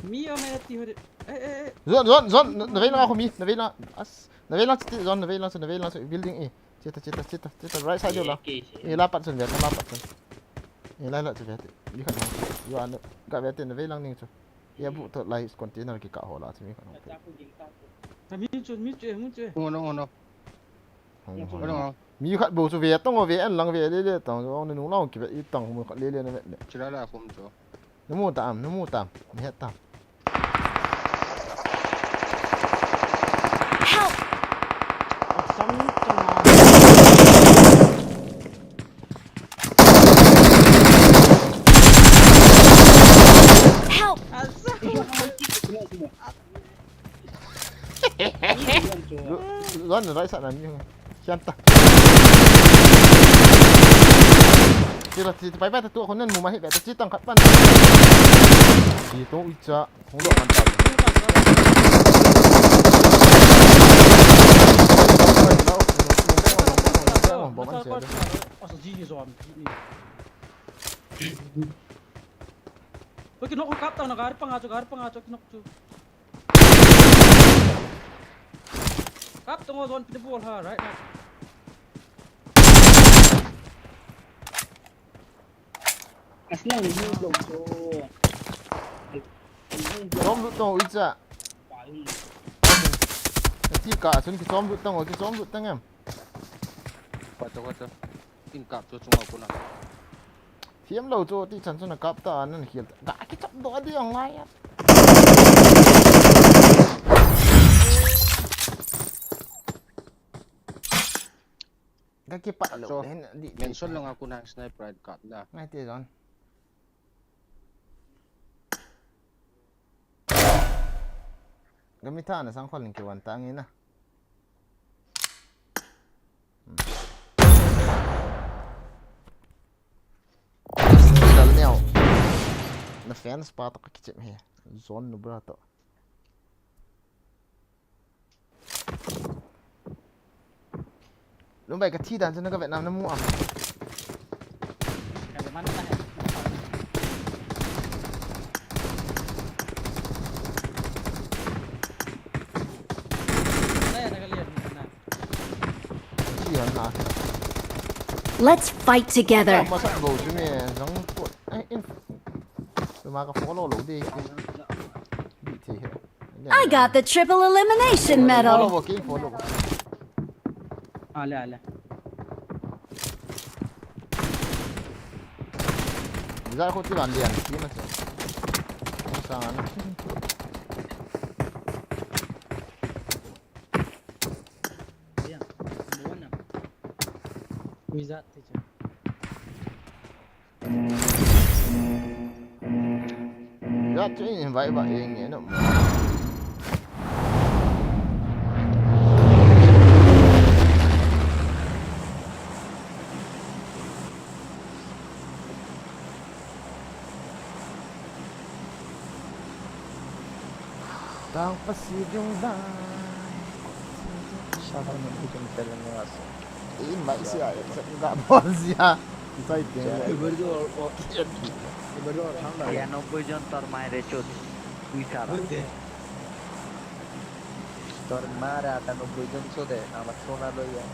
Mi o me ti ho de. Eh, eh, eh. Zon, zon, zon. Na, na ve lang ko mi, na ve lang. As, na ve lang ti zon, na ve lang, na ve lang building e. Chita, chita, chita, chita, right side deu la. Eh, la pat chun ve ta, la pat chun. Eh, la, la chu ve te. Ni khat na. Yo an, ga ve te na ve lang ning chu. Ya bu to lai container ki ka ho la chu mi khat na. Ka mi chu, mi chu, mi chu. Ngo no, ngo no. Ngo no. Mi khat bu chu ve tong ve an lang ve le le tong. Ong ni nung la ong ki ve i tong mu khat le le na ve le. Chira la khum chu. Na mu tam, na mu tam, na het tam. Help! Right side na ni. Kian ta. Tira ti pai pai ta tu ko nen mu ma hi be ta chi tang khat pan. Ti to uicha. Hung lo kan ta. Bom an che. Oi, kinok, kap tang na, gari panga chu, gari panga chu, kinok chu. Kap tang o, zone pin bol ha, right now. Aslang ni lo chu. Chom lut tang o, uicha. Ti ka, sun ki chom lut tang o, ki chom lut tang em. Koi to, koi to. Kin kap chu chunga kona. Thiam lo chu ti chan chu na kap ta, nan hial ta. Ga kichap doh ding ngai a. Ga kipat lo. Cho. Hen di. Mention lo nga kona sniper kap na. Ngai te zone. Gami tha na sang khol ning kiwan ta ngi na. Hmm. Dal neo. Na fans pa to ka kichep he. Zone nu bra to. Lungbai, ka thi dan chu na ka vet nam na mu am? Ka vet man ta he. Na ya na ka lian na. Thi dan na. Let's fight together. Masa go chu me zang ko. Ai, in. Tu ma ka follow lo de. Bi thi he. I got the triple elimination medal. Ale, ale. Zar ko ti ban lian, ti ma se. Sa ngan. Lian. Mo na. Wizard ti che. Ya chu in vai ba ing ni no. Tang pasi jung dai. Sa ka na ku jung tel ni as. In mai sia, sa ga bol sia. Sai te. Ibar jo, ibar jo thang da. Ya nobboi jon tor mai re chot. Tui sara. Tor mara ta nobboi jon so de, ama sona lo ya.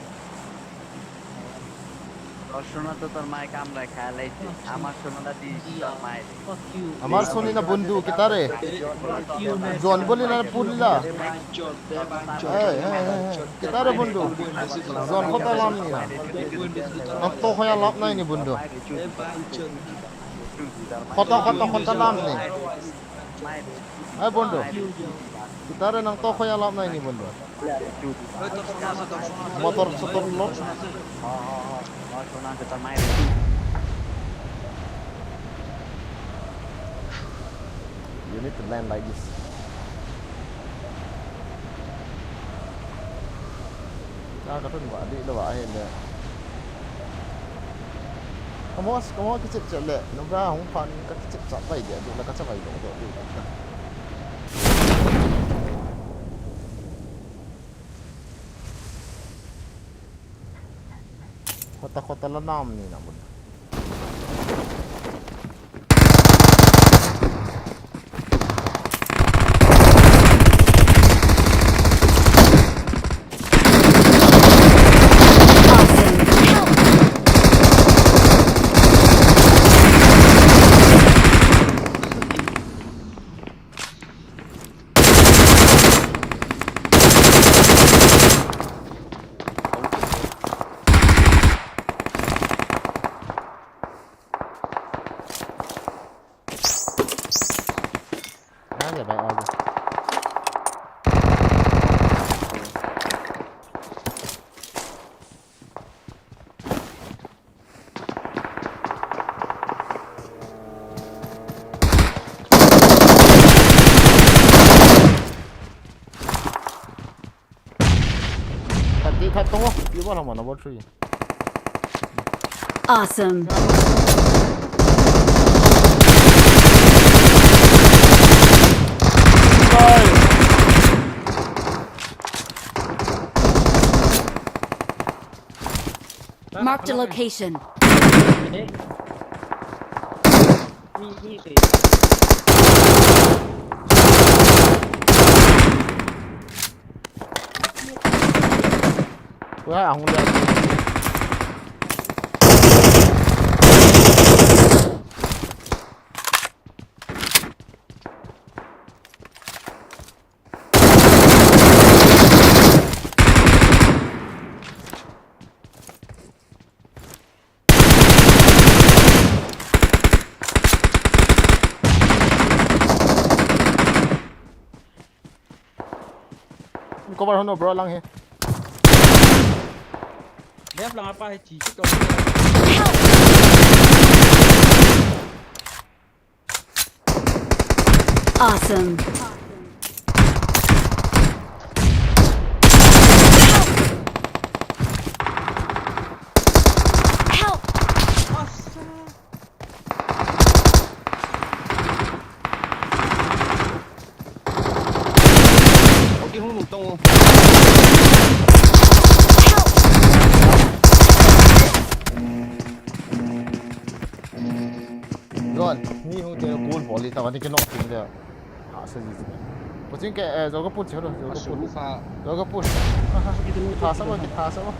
Tor sona to tor mai kam rai kha lai ti. Ama sona da di tor mai de. Amar soni na bundu kitare. Zone boli na pulila. Hey, hey, hey, hey. Kitare bundu. Zone khota lam ni na. Nang to khoya lap nai ni bundu. Khota, khota, khota lam ni. Hey, bundu. Kitare nang to khoya lap nai ni bundu. Motor, motor lo. You need to land like this. Ka, ka tun ba di lo ba hin de. Kamo, kamo kichep chep le, nubra hung phan ka kichep chep bai de, du la ka chep bai do do du. Khota, khota la nam ni na mun. Tong o, iba lama number three. Awesome. Marked a location. Wah, ang ulan. Cover ho no bro, lang hi. Left lang apa hi chi chi to. Awesome. Help! Oki hung lung tong o. Jon, ni hung te kul bol li ta, ni ke nok tin de. A se ji ji. Puching ke, eh, joga put chero, joga put. Joga put. Tha sa ba, tha sa ba.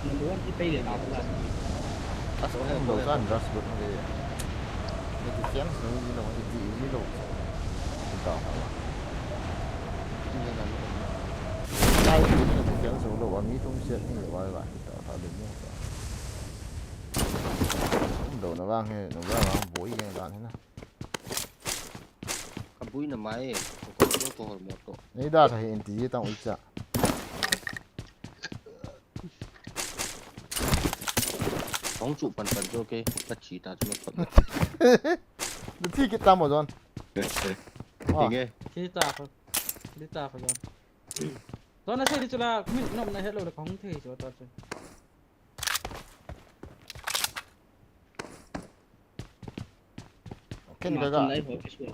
Number one ki pei de na. Aso, lo jan rush good de. Ni defense lo, ni lo, ni di, ni lo. Kita. Ni na lo. Ai, ni defense lo, wa mi tum set ni wa wa. Kita, ta de ni. Lo na wang he, na wang boi ye dan he na. Ka bui na mai, ko ko ko ko hol mo to. Nei da tha hi inti ji tang uicha. Hong chu pan pan jo ke, ka chi ta chu ko. Du thi kit ta mo Jon. Inge. Chi ta ko. Chi ta ko Jon. Jon na se di chu la, min nom na hello le kong thei chu ta chu. Ken kaga,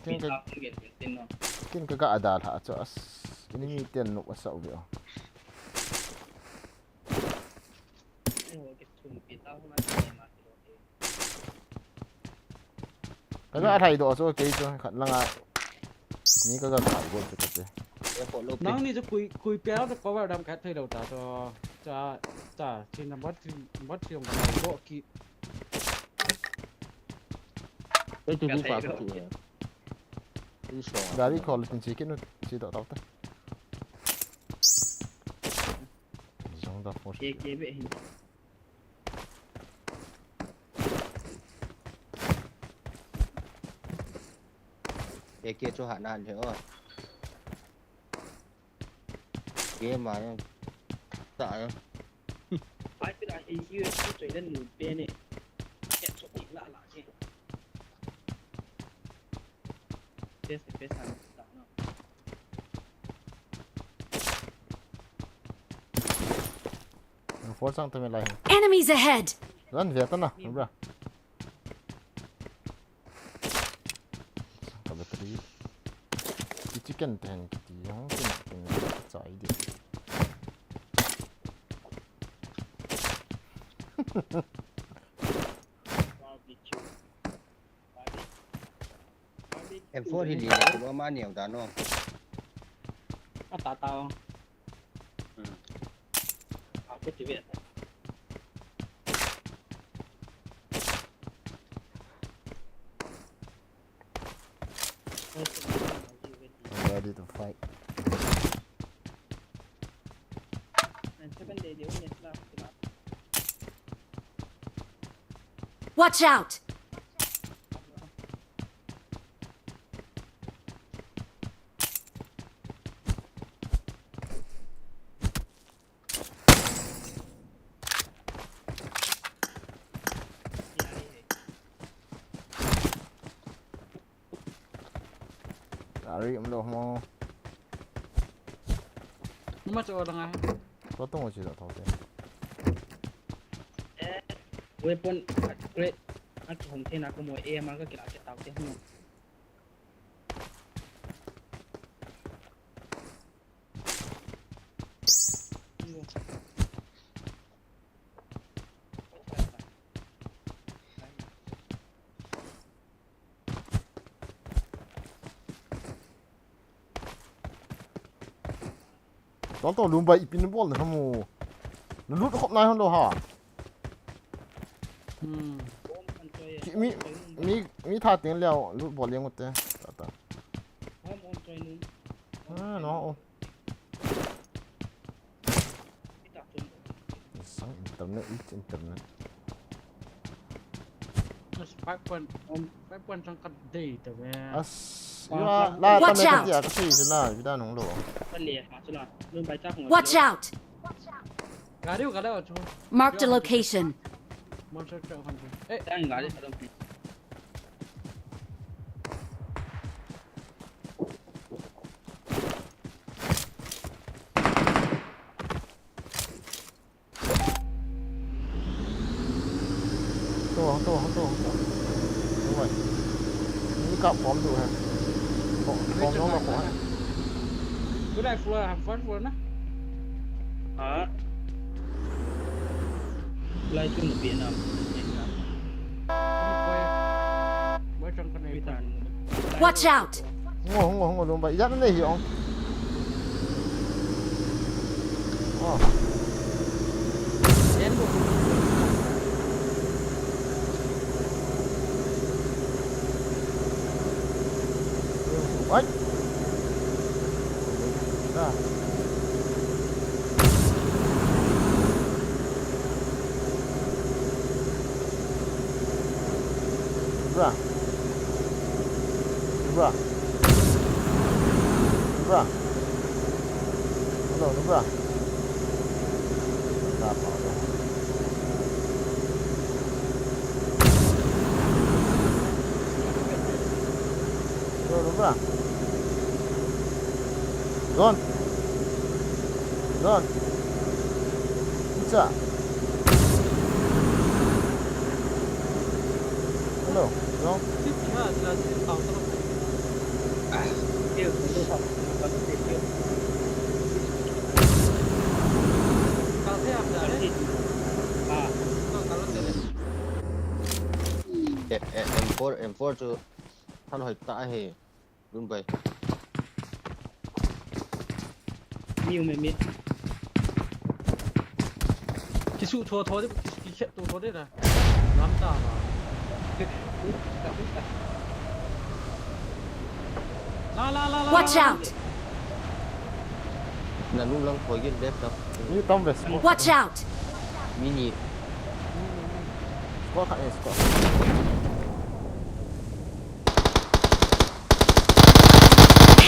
ken kaga, ken kaga adal ha chu as, ini mi ten nuk asa ubi o. Kaga athai do chu kei chu khat langa. Ni kaga kap go chu kate. Nang ni chu kui, kui pia chu cover dam khat thei lo ta chu. Cha, cha, chi number three, number three jong ka go ki. Ei, tu bu pa tu ya. Tu so. Gari call tin chi kinu, chi do tau ta. Jong da force. Ke ke be hin. Ke ke chu ha nan he o. Game a, ta a. Ai, pira, e, U S B choi den nu pe ne. Ke so ki la la ke. Pe se pe sa ta no. Force ang tumi lai. Enemies ahead! Ran via ta na, bra. Ka battery. Ki chicken ten ki ti hong kin kin chai di. M four hi li na kulo ma niau da no. A ta ta o. Hmm. A ke ti ve. I'm ready to fight. Watch out! Gari um lo mo. Ama chu lang a. Ko tong chi da thau te. Weapon upgrade. Aki hong te na ko mo e ma ka kila ke tau te. Tol to lum bai ipin bol na mu. Na lut khop nai hon lo ha. Hmm. Ki mi mi mi tha ting leo lut bol leng ute. Ta ta. Ah, no. Oh. Sang internet, it internet. Just five point, um, five point sang kat day ta ve. As, ah, ila, la, watch out! Ka sei sila, vida nung lo. Kan le, ha, sila. Lun bai ta hong. Watch out! Gari ka le chu. Marked a location. Monster truck kan. Eh, tang gari ka dong. Tua, tua, tua, tua. Tua. Ni kap form tu ha. Form, form nong ma ko ha. Ku dai floor ha, first floor na. Ha. Lai chu na pi na. Watch out! Ngo, ngo, ngo, lum bai. Ijat na nei hi ong. Oh. Ai. Da. Bra. Bra. Bra. Hello, bra. Bra, bra. Hello, bra. John. John. Icha. Hello, John. Eh, eh, M four, M four chu than hoi ta he. Dun bai. Mi um mi. Kisu tho tho de, kisu kikhet tho tho de na. Lam ta ma. La, la, la, la, la. Watch out! Na lung lang khoi gin left up. Mi tam ve squad. Watch out! Mi ni. Squad khat e, squad.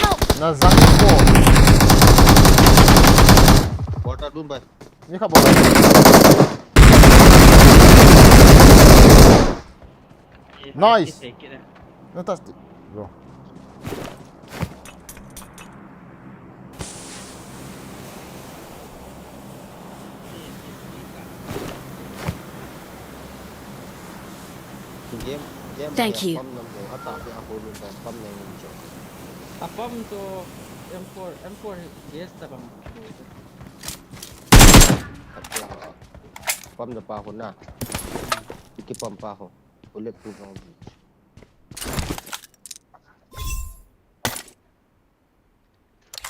Help! Na zang ko. Quarter room bai. Ni kha bol. Nice. Fantastic, bro. Game, game. Thank you. Pump nam ko, ata pe ako lun ta pump nam ko. A pump to M four, M four gas ta bang. Pump da pa ko na. Iki pump pa ko. Bullet proof lang.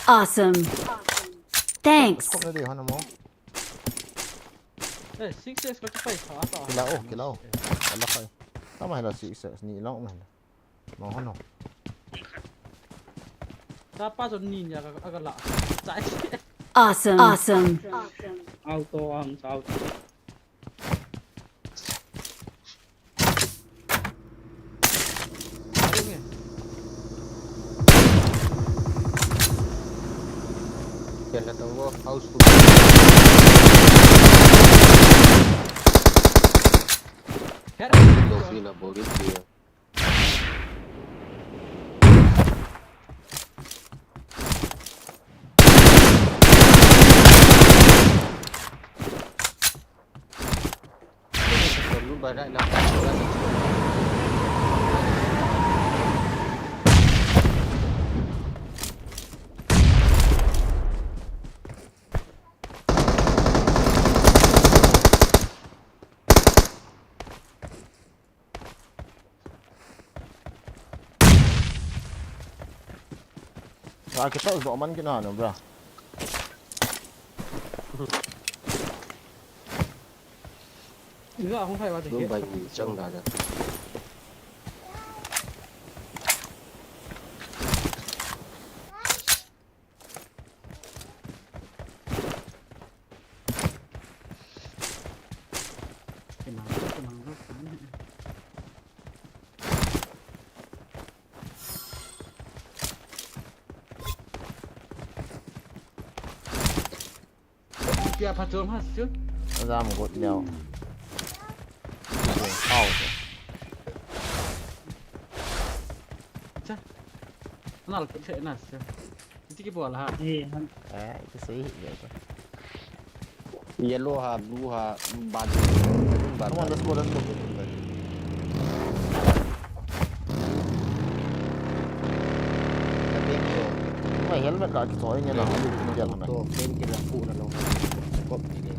Awesome. Thanks. Scope na dei hon amo. Eh, six X ka pai tha ta. Kila o, kila o. Ala kai. Tama hela six X ni lang um hela. Mo hon o. Ta pa jo ni nya ka, ka la. Chai. Awesome. Awesome. Auto ang, auto. Kena tunggu house tu. Lobi na bori dia. Pai right now. Ah, kita usah aman kina ano, bro. Ila akong kaiwa te. Lum bai ni chang da da. Kemang, kemang, kemang. Kia pha chom ha chu. Jam got leo. Hao. Cha. Nal ke se na se. Iti ki bola ha. Eh, han. Eh, ito sei hi ito. Yellow ha, blue ha, bad. Come on, let's go, let's go. Mai helmet ka kichoi nge na. To, pen ke la pu na lo. Kop ni le.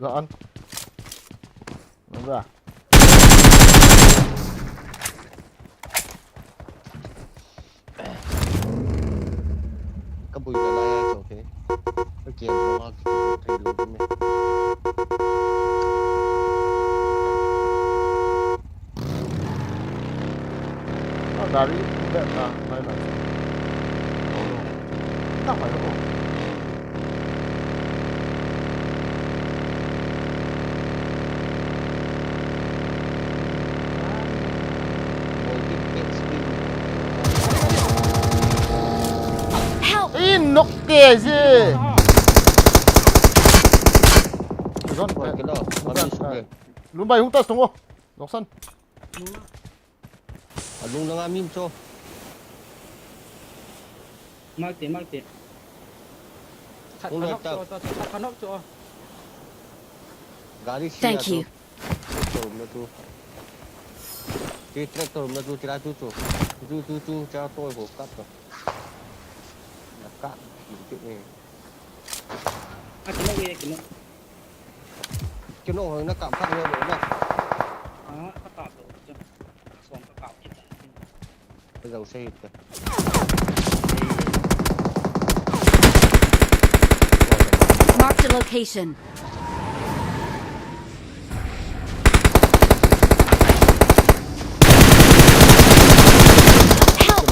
Jan. Nada. Ka bui na lai a, it's okay. Ka kian mo a, ki thei lo me. Ah, gari, um, bek na, nai na. Oh, no. Tak mai ko. Help! Eh, nok te je. Zon, eh, Lumbai hung tas tung o. Noksan. Alung langa mim cho. Mark te, mark te. Khat, khanok cho, cho, cho, khanok cho. Gari si. Thank you. Tractor um na tu. Ti tractor um na tu, tira tu tu. Tu, tu, tu, cha to ko kap to. Na kap, ki, ki, eh. A, kino, eh, kino. Kino, na kap kha lo na. A, kap to. Som ka kap kita. Ka zau sei ka. Mark the location. Help!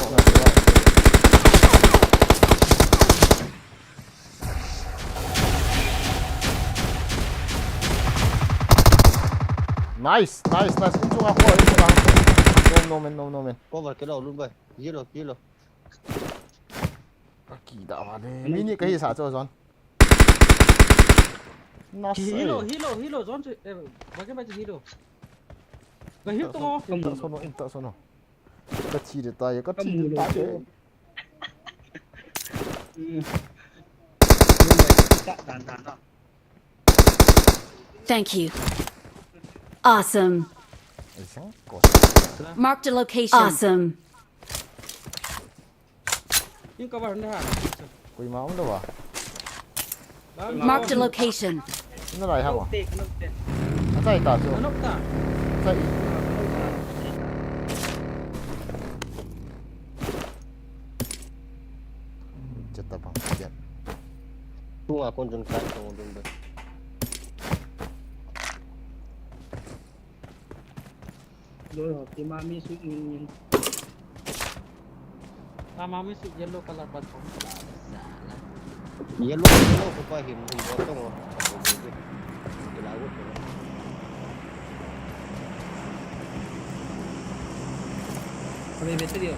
Nice, nice, nice. Inchunga kho, inchunga kho. No, no, man, no, no, man. Cover kilo, Lumbai. Yellow, yellow. Ka kida vale. Mini kahi sa cho, John. Nice. Hilo, hilo, hilo, John. Eh, bagi bagi hilo. Ka hil to. Inta sono, inta sono. Ka thi de tai, ka thi de tai. Thank you. Awesome. Marked a location. Awesome. Koima um lou a. Marked a location. Na lai ha wa. Achai ta chu. Achai. Chata bang. Tunga kon jun ka tong dun ba. Loi ho, ti ma mi su ngin ngin. Ta ma mi su yellow color pa thong la sa la. Yellow, yellow ko pa him him bo tong. Ti la wo. Abe battery ho.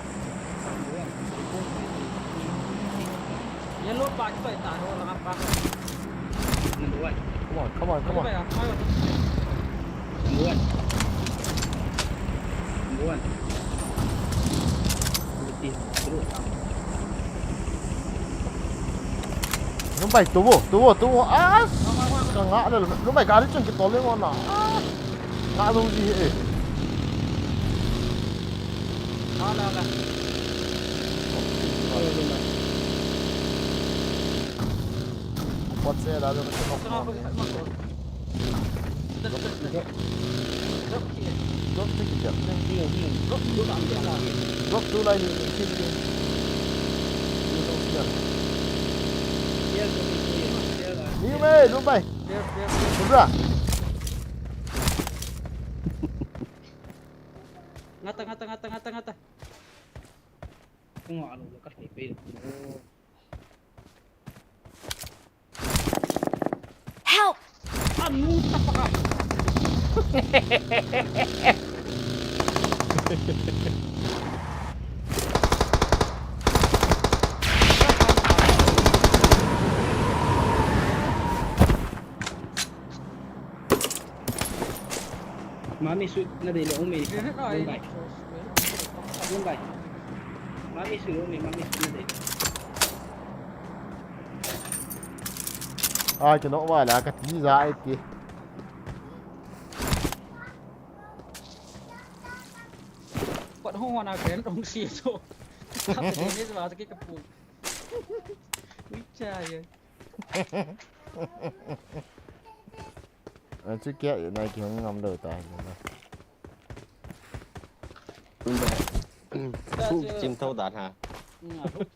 Yellow pa ki pai ta ho la pa. Number one. Come on, come on, come on. Number one. Number one. Lungbai, tu vo, tu vo, tu vo. Ah, ka ngah le. Lungbai, gari chun kitol le mo na. Ah, ngah lou ji e. Ala, ala. Pot se da, da, da, da. Drop, drop, drop, drop. Drop tu lai ni, ni, ni, ni. Ni tu sial. Ni me, Lungbai. Clear, clear, clear. Cobra. Ngata, ngata, ngata, ngata, ngata. Kung alo lo ka pe. Help! Anu tapaka. Mami shoot na dei le, umi. Lungbai. Lungbai. Mami shoot, umi, mami shoot na dei. Ai, kino wa la ka ti za ai ti. Pat ho wa na kren dong si so. Ka te ne wa ke ka pu. Ui cha ye. An chu kia ye na ki hung ngam lo ta. Su chim thou dan ha.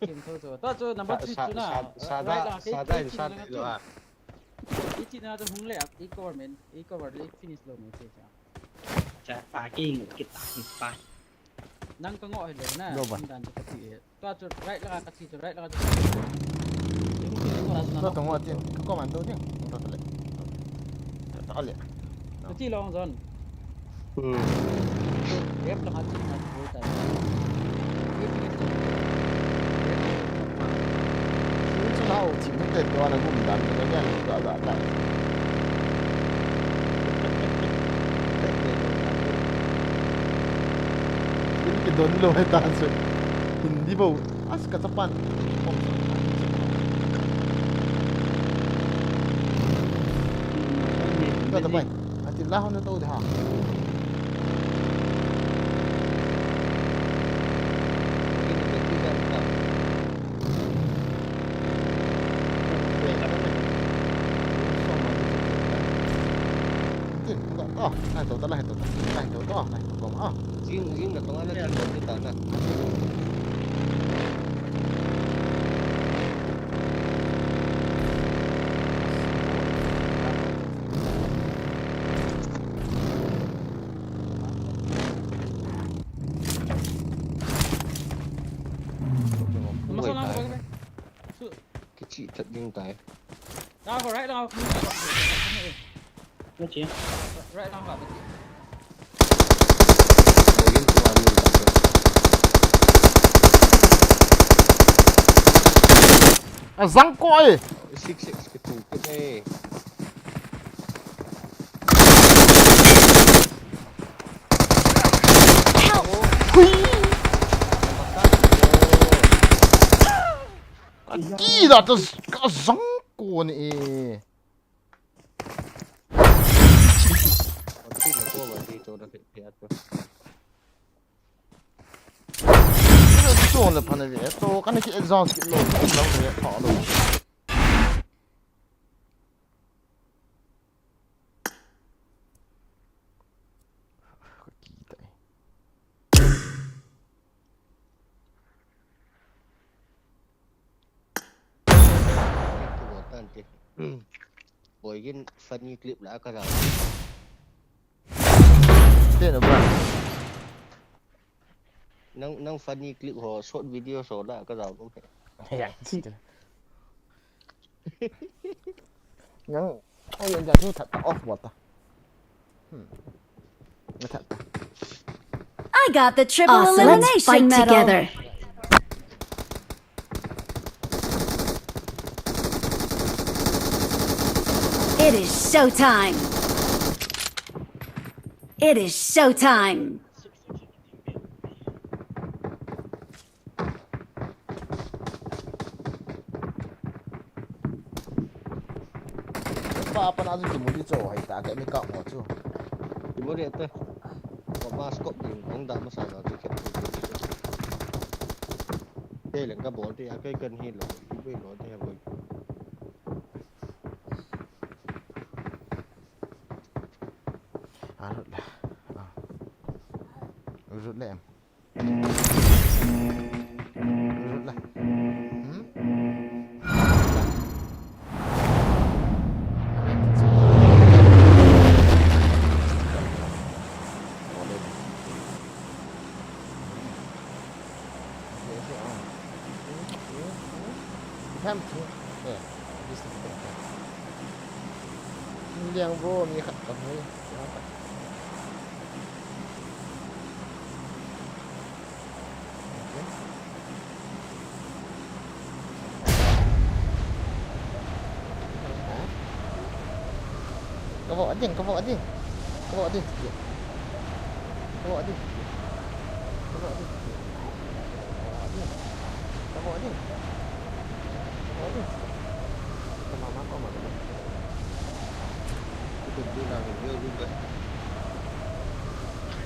Chim thou to. Ta chu number three chu na. Sa da sa da sa da lo a. Iti na to hung le a, i cover men, i cover le finish lo mo che cha. Cha pa ki ngut ki ta ki pa. Nang ka ngo he lo na. Lo ba. Dan chu ka ti e. Tua chu right langa ka thi chu, right langa chu. Tua tong wa tin, ka commando tin. Tua tale. Tua le. Ka thi long zone. Hmm. Left langa chu na bol ta. Chu chu lau, chi mun te tua na gum dan ka ya lu da da da. Yin ki don lo he ta chu. Hindi bo. As ka tapan. Ka tapan. Ati la hon to de ha. Jing, jing na tonga na jing na kita na. Masa lang ko. Kichi tat ding tai. Down for right now. Let's see. Right now, but Azang ko e. Six six ke tu ke e. Help! Hui! Kati da ta ka zang ko ni e. Chuan le phan a ve to, kan ki exhaust kit lo, kan lo ve tha lo. Ka ki tai. Boy gin funny clip la ka la. Te no ba. Nang, nang funny clip ho, short video so la ka la ko. Ya. Nang, oh, yan ja thu that off bol ta. Hmm. That ta. I got the triple elimination medal. Awesome. Let's fight together. It is showtime. It is showtime. Pana chu kimu di chu, hai ta ka mi ka mo chu. Kimu di te. Ko ma scope ding kong da masa na chu kep tu di chu. Te leng ka bol te a kai kan hi lo, ki boi lo te ha boi. A rut la. A. Rut le em. Rut la. Hmm? Tham thu. Eh, this is the thing. Liang bo mi khat pa hoi. Ka voh ding, ka voh ding. Ka voh ding. Ka voh ding. Ka voh ding. Ka voh ding. Ka voh ding. Ka mama ko ma. Ka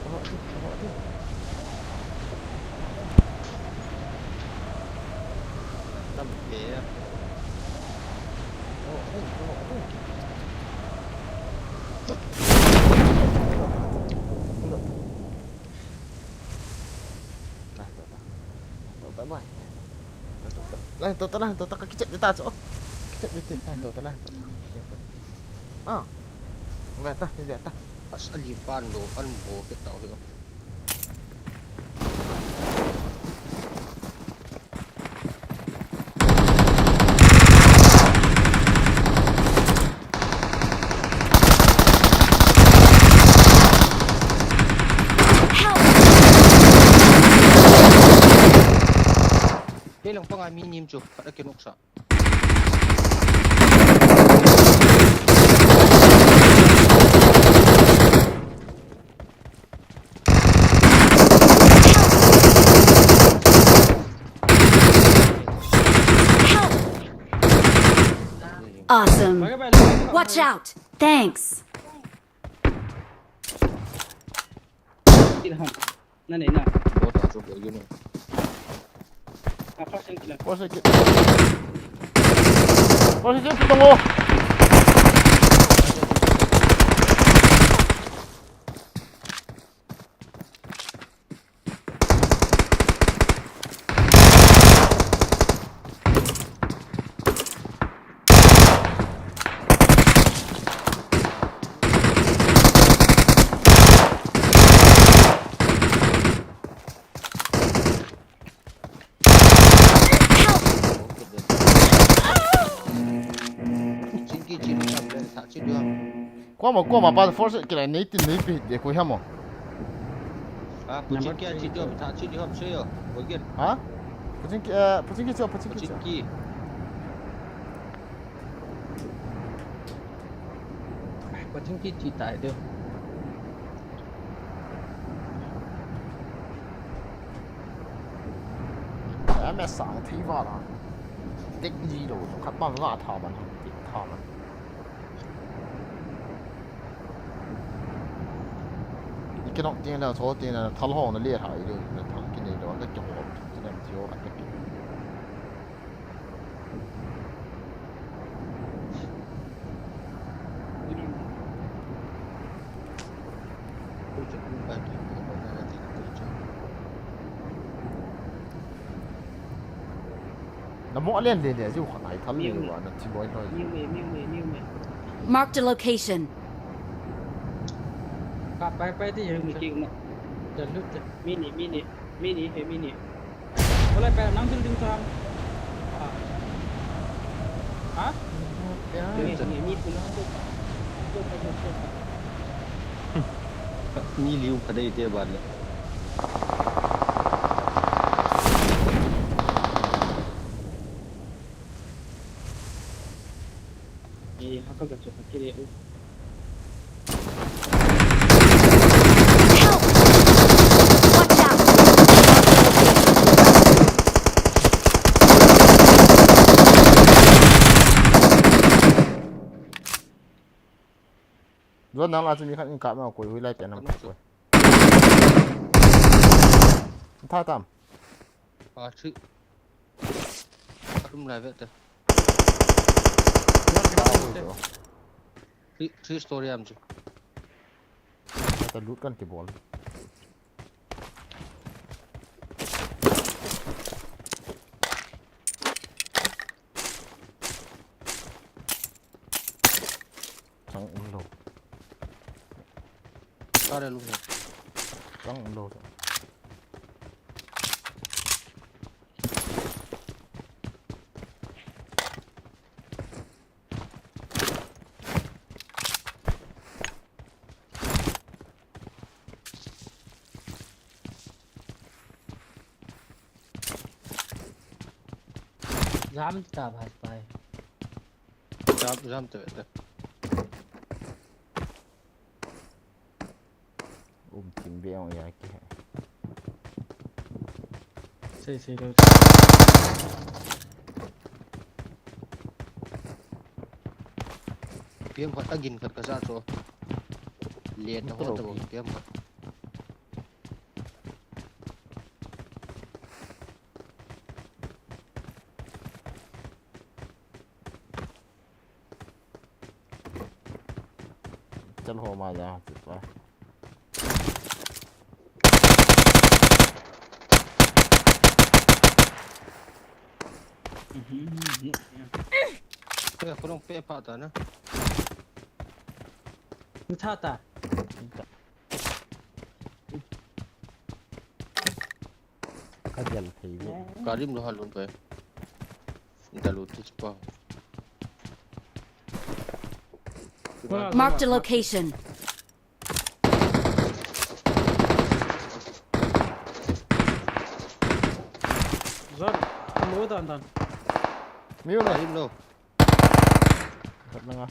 voh ding, ka voh ding. Tam ke. Ka voh ding, ka voh ding. Nah, to ta. To ta, boy. Nah, to ta, nah, to ta, ka kichep de ta chu. Kichep de te, nah, to ta, nah, to ta. Ah. Ve ta, ve ta. As ali pan lo, an bo ke ta ho. Help! Kei lang panga mi nim chu, khat a kinuksa. Help! Awesome. Watch out! Thanks. Kila ham. Na nei na. Bot a chu koi gino. A first aid kila. First aid kit. First aid kit, tongo. Help! Chinki chin tam le tha chi dua. Kuama, kuama pa force kila nei tin nei pe de koi hamo. Ah, puchin kia chi dua, tha chi dua, so yo. Koi gen. Ha? Puchin ki, eh, puchin ki cho, puchin ki cho. Puchin ki. Ai, puchin ki chi tai de. Ame sang thei va la. Tek ni lo, khat pa va tha ban, tek tha ban. Ikinok tin la, so tin la, thal hong na le tha i lo, na thal ki nei lo, na ki hong, tin la, ti ho, ka ki. Na mo alen le le, jiu khat ai thal le wa, na thi boi loi. Marked a location. Ka pai pai ti yeng ki na. Ja lut ja. Mini, mini, mini, he mini. Wala pa nang building tam. Ah. Ha? Ni, ni, ni, ni, ni, ni liu ka dei te ba le. Ni ha ka ga chu ka kire u. Help! Watch out! Zon nang la chu mi khat in kap na koi, hui lai pen nam koi. Tha tam. A thi. Atum lai ve te. Three, three story am chu. Ta lut kan kibol. Chang um lou. Ka re lu he. Chang um lou. Jam ta bhai pai. Jam, jam te te. Um, thim be ong ya ki he. Sei, sei lo. Piam khat, a gin khat ka sa cho. Len na ho ta bo, piam khat. Chal ho ma ja, chu pa. Pe, khulong pe pa ta na. Ni tha ta. Ka del thei ve. Ka rim lo ha lun pe. Da lo tu pa. Marked a location. Zan, lo dan dan. Mi u na. Ka rim lo. Khat na nga.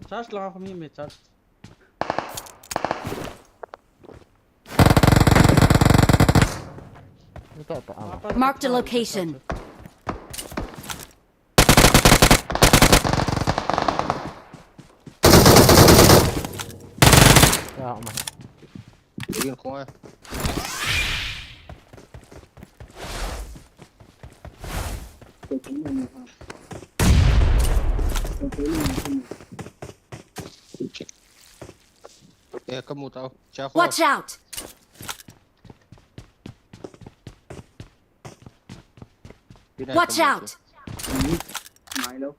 Charge la ko mi me charge. Marked a location. Eh, ka mu tau. Cha kho. Watch out! Watch out! Mai lo.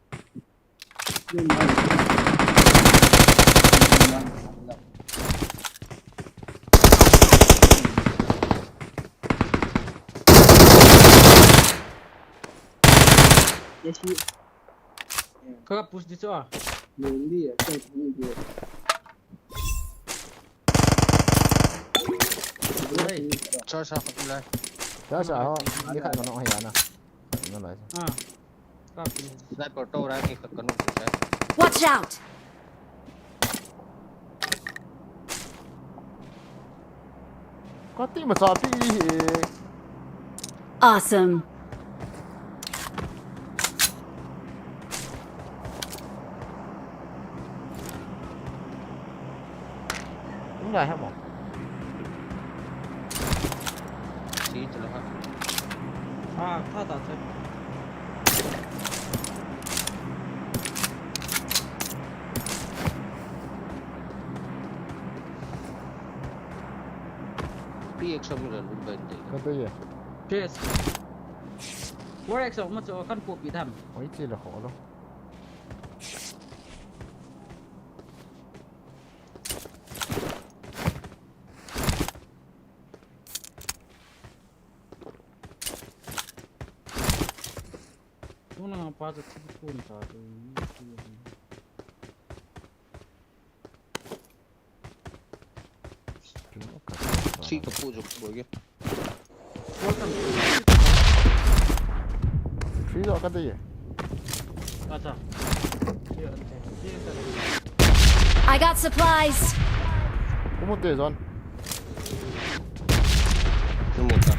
Ka push di chu a. Hey. Charge sa khat lai. Charge sa ho. Ni khat ko no hi ana. No lai. Ah. Sniper to rai ni ka kanu ko sai. Watch out! Kati ma sa pi hi. Awesome. Tung lai ha mo. Si tu lo ha. Ah, tha ta che. P X M le lu ben de. Ka to ye. Yes. Four X M ma cho kan ko pi dam. Oi, che le ho lo. Tuna pa chu thil kun ta chu. Three ka pu jo bol ge. Three jo ka de ye. Acha. I got supplies. Kumu te zon. Kumu ta.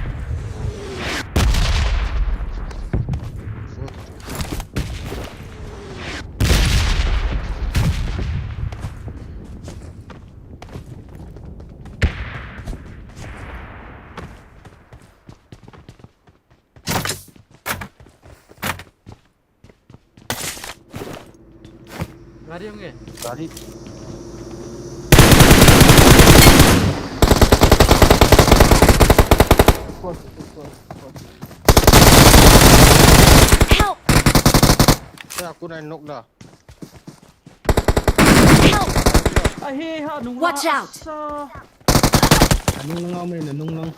Gari hung e. Gari. Help! Kaya ako na nok na. Help! Ahi ha nung Watch out! Anung lang ako may nanung lang.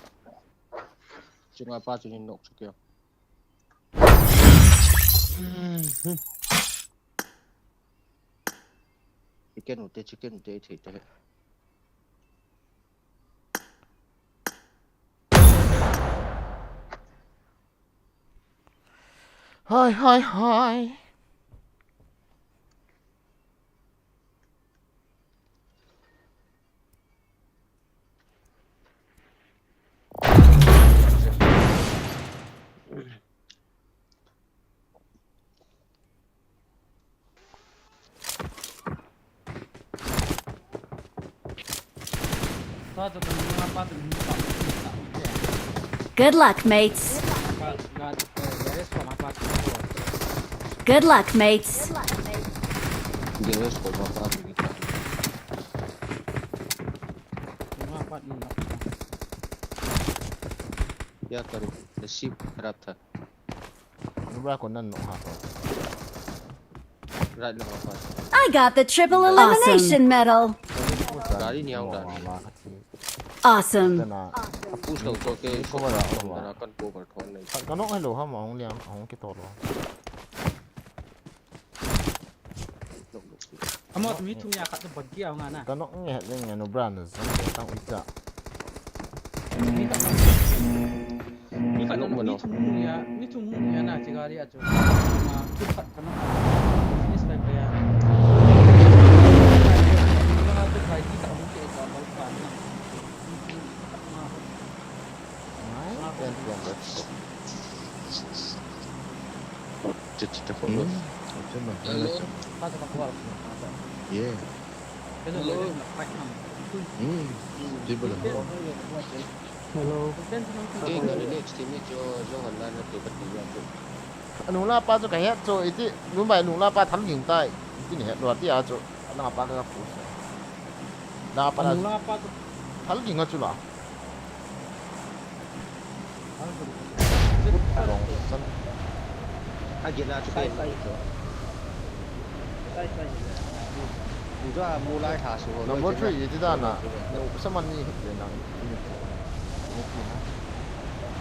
Chunga pa chun nok chukyo. Chicken ute, chicken ute, ute, ute. Hi, hi, hi. Good luck, mates. Good luck, mates. क्या करूं? नसीब खराब था। Nubra ko nan no ha ko. Right now, apa? I got the triple elimination medal. Gari ni au gari. Awesome. Tana. Push lo ko ke. Ko ba la ko ba. Tana kan ko ba thon nei. Ka no hello ha ma hong liam hong ki to lo. Amo mi thum ya khat to bagi au nga na. Ka no nge het leng nge Nubra na zong le tang uita. Mi khat to mi thum ya, mi thum ya na chi gari a chu. Ma tu khat ka no. Ni sai pa ya. Ka tu kai ki ka hung ke ka bal pa na. Ngai, ten ten ret. Cek cek cek. Hmm. Cek mana? Kata ka kual. Yeah. Hello. Hmm. Cek mana? Hello. Ke gari next time ni jo jo hon la na ke bat dia tu. Nungla pa chu ka het chu iti, numbai nungla pa thal ging tai. Iti ni het lo ti a chu. Nang pa ka pu sa. Nang pa la Nungla pa chu thal ging a chu la. Thal ging. Long san. A gina chu kai sai chu. Sai sai. Ni jo a mu lai tha su ho. Number three iti da na. Sa man ni le nang. Ni ti na.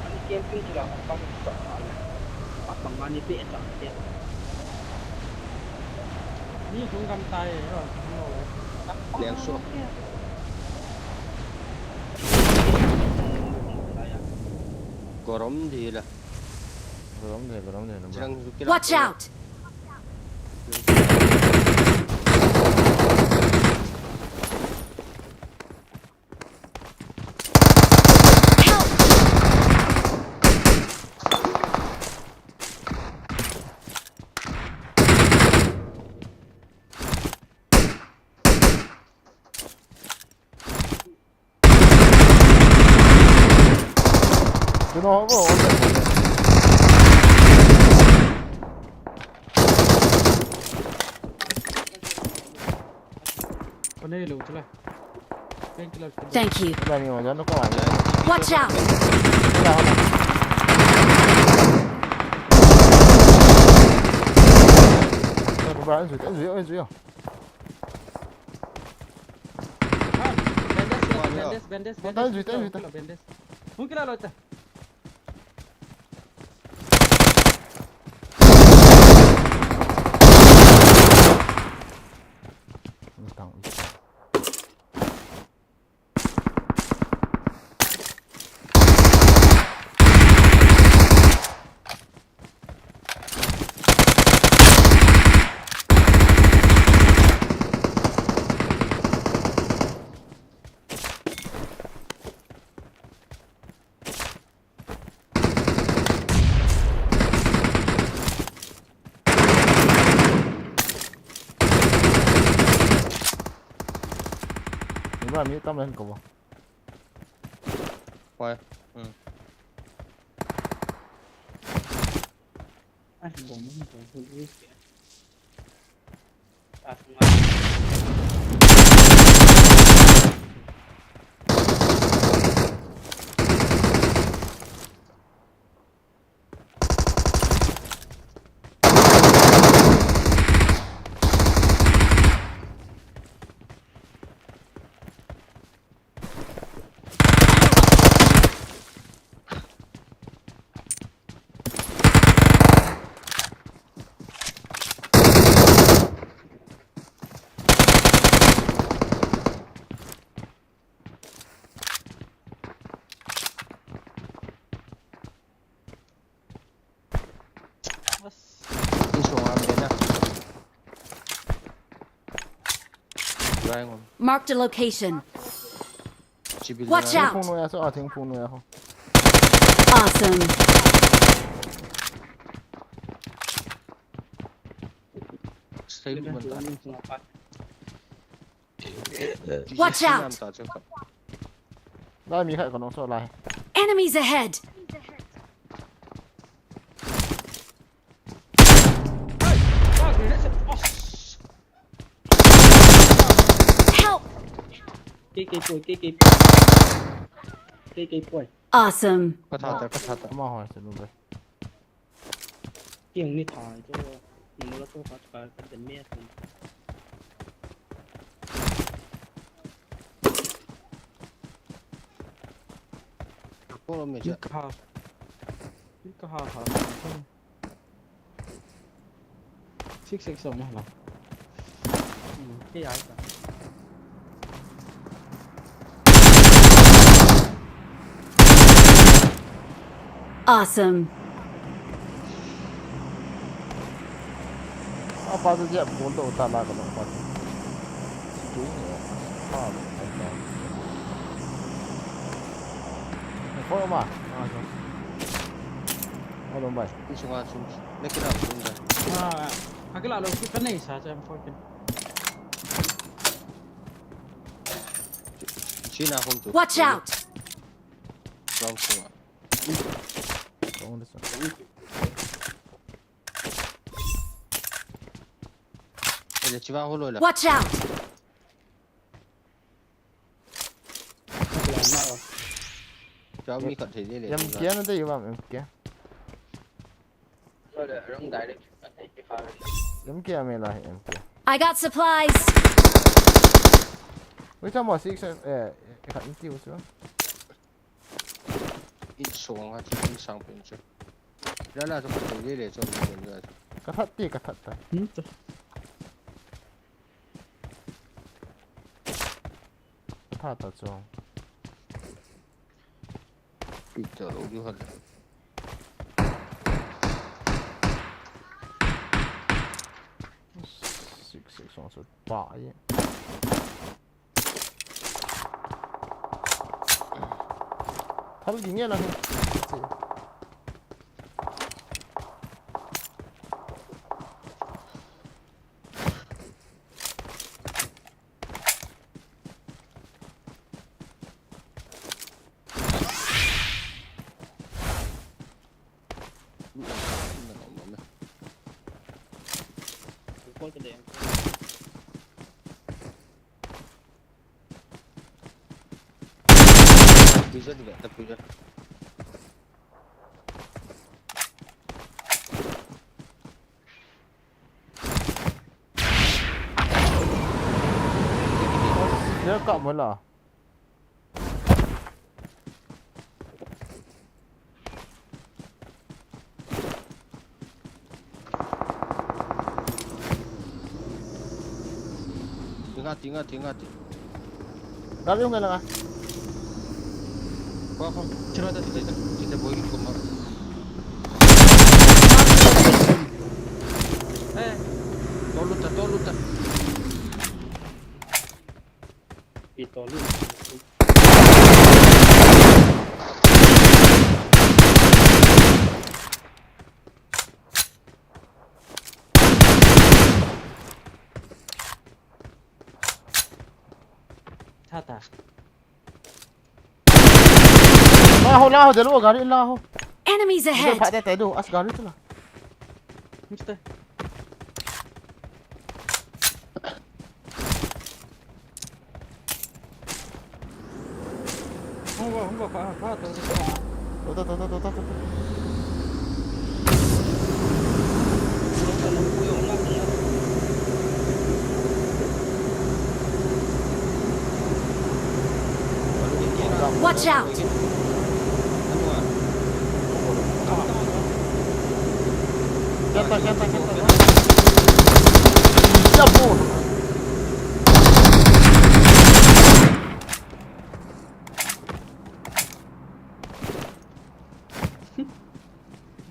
Ani camping chu la pang pang ani pe ta te. Ni hung gam tai ro. Leng su. Gorom di la. Gorom de, gorom de. Jang su kila. Watch out! Help! Tuna ho bo, on Pane lo chula. Painkiller. Thank you. Tuna ni mo jan ko ani. Watch out! Tuna ho. Tuna ko ba, en zui, en zui, en zui. Bandage, bandage, bandage, Tuna zui, tuna zui. Bandage. Hung kila lo ta. Tang. Ni ba mi tam len ko ba. Why? Hmm. Ai, bom mo ko ko. Insung am de na. Lai ngom. Marked a location. Chibil. Watch na. Out! Phung noi a so, a thing phung noi a ho. Awesome. Stay man ta. Watch out! Lai mi khat ka nung so lai. Enemies ahead! Help! K K poi, K K poi. K K poi. Awesome. Ka tha ta, ka tha ta. Ama hoi se lu be. Kiang ni thai chu, ni mo la chu ka, ka, ka den me a thum. Ko lo me cha. Ka ha. Ka ha ha. Six six song na. Hmm, kei ai ta. Awesome. Apa tu dia pun tu tak nak kena apa tu. Situ ni. Ah, apa. Kau mah. Ah, so. Hello, bhai. Insung a sung. Nakila sung da. Ah, akila lo ki kanai sa cha M four kin. China home to. Watch out! Long sung. Long this one. Ele chiva holo la. Watch out! Chao mi khat thei le le. Yam kia na dei vam em kia. Em kia me la em kia. I got supplies. Ui, tamo six, eh, eh, khat in tiu chu. In song a chu, in sang pen chu. La la chu khat thei le le chu, in la chu. Ka that ti, ka that ta. Hmm, ta. Ka that ta chu. Picture lo ju hal. Six six one so pa ye. Thal gi nge la hi. Vision ve ta vision. Dia kap bola. Tinga, tinga, tinga, tinga. Gari hung langa. Ko, ko, chira ta, chira ta, chira boy ko ma. Eh, tolu ta, tolu ta. Pi tolu. Tha ta. La ho, la ho, jalo, gari la ho. Enemies ahead! Pha de te do, as gari tu la. Mister. Hung va, hung va, pha, pha, to, to, to. To, to, to. Watch out! Siapa, siapa, siapa? Siapa?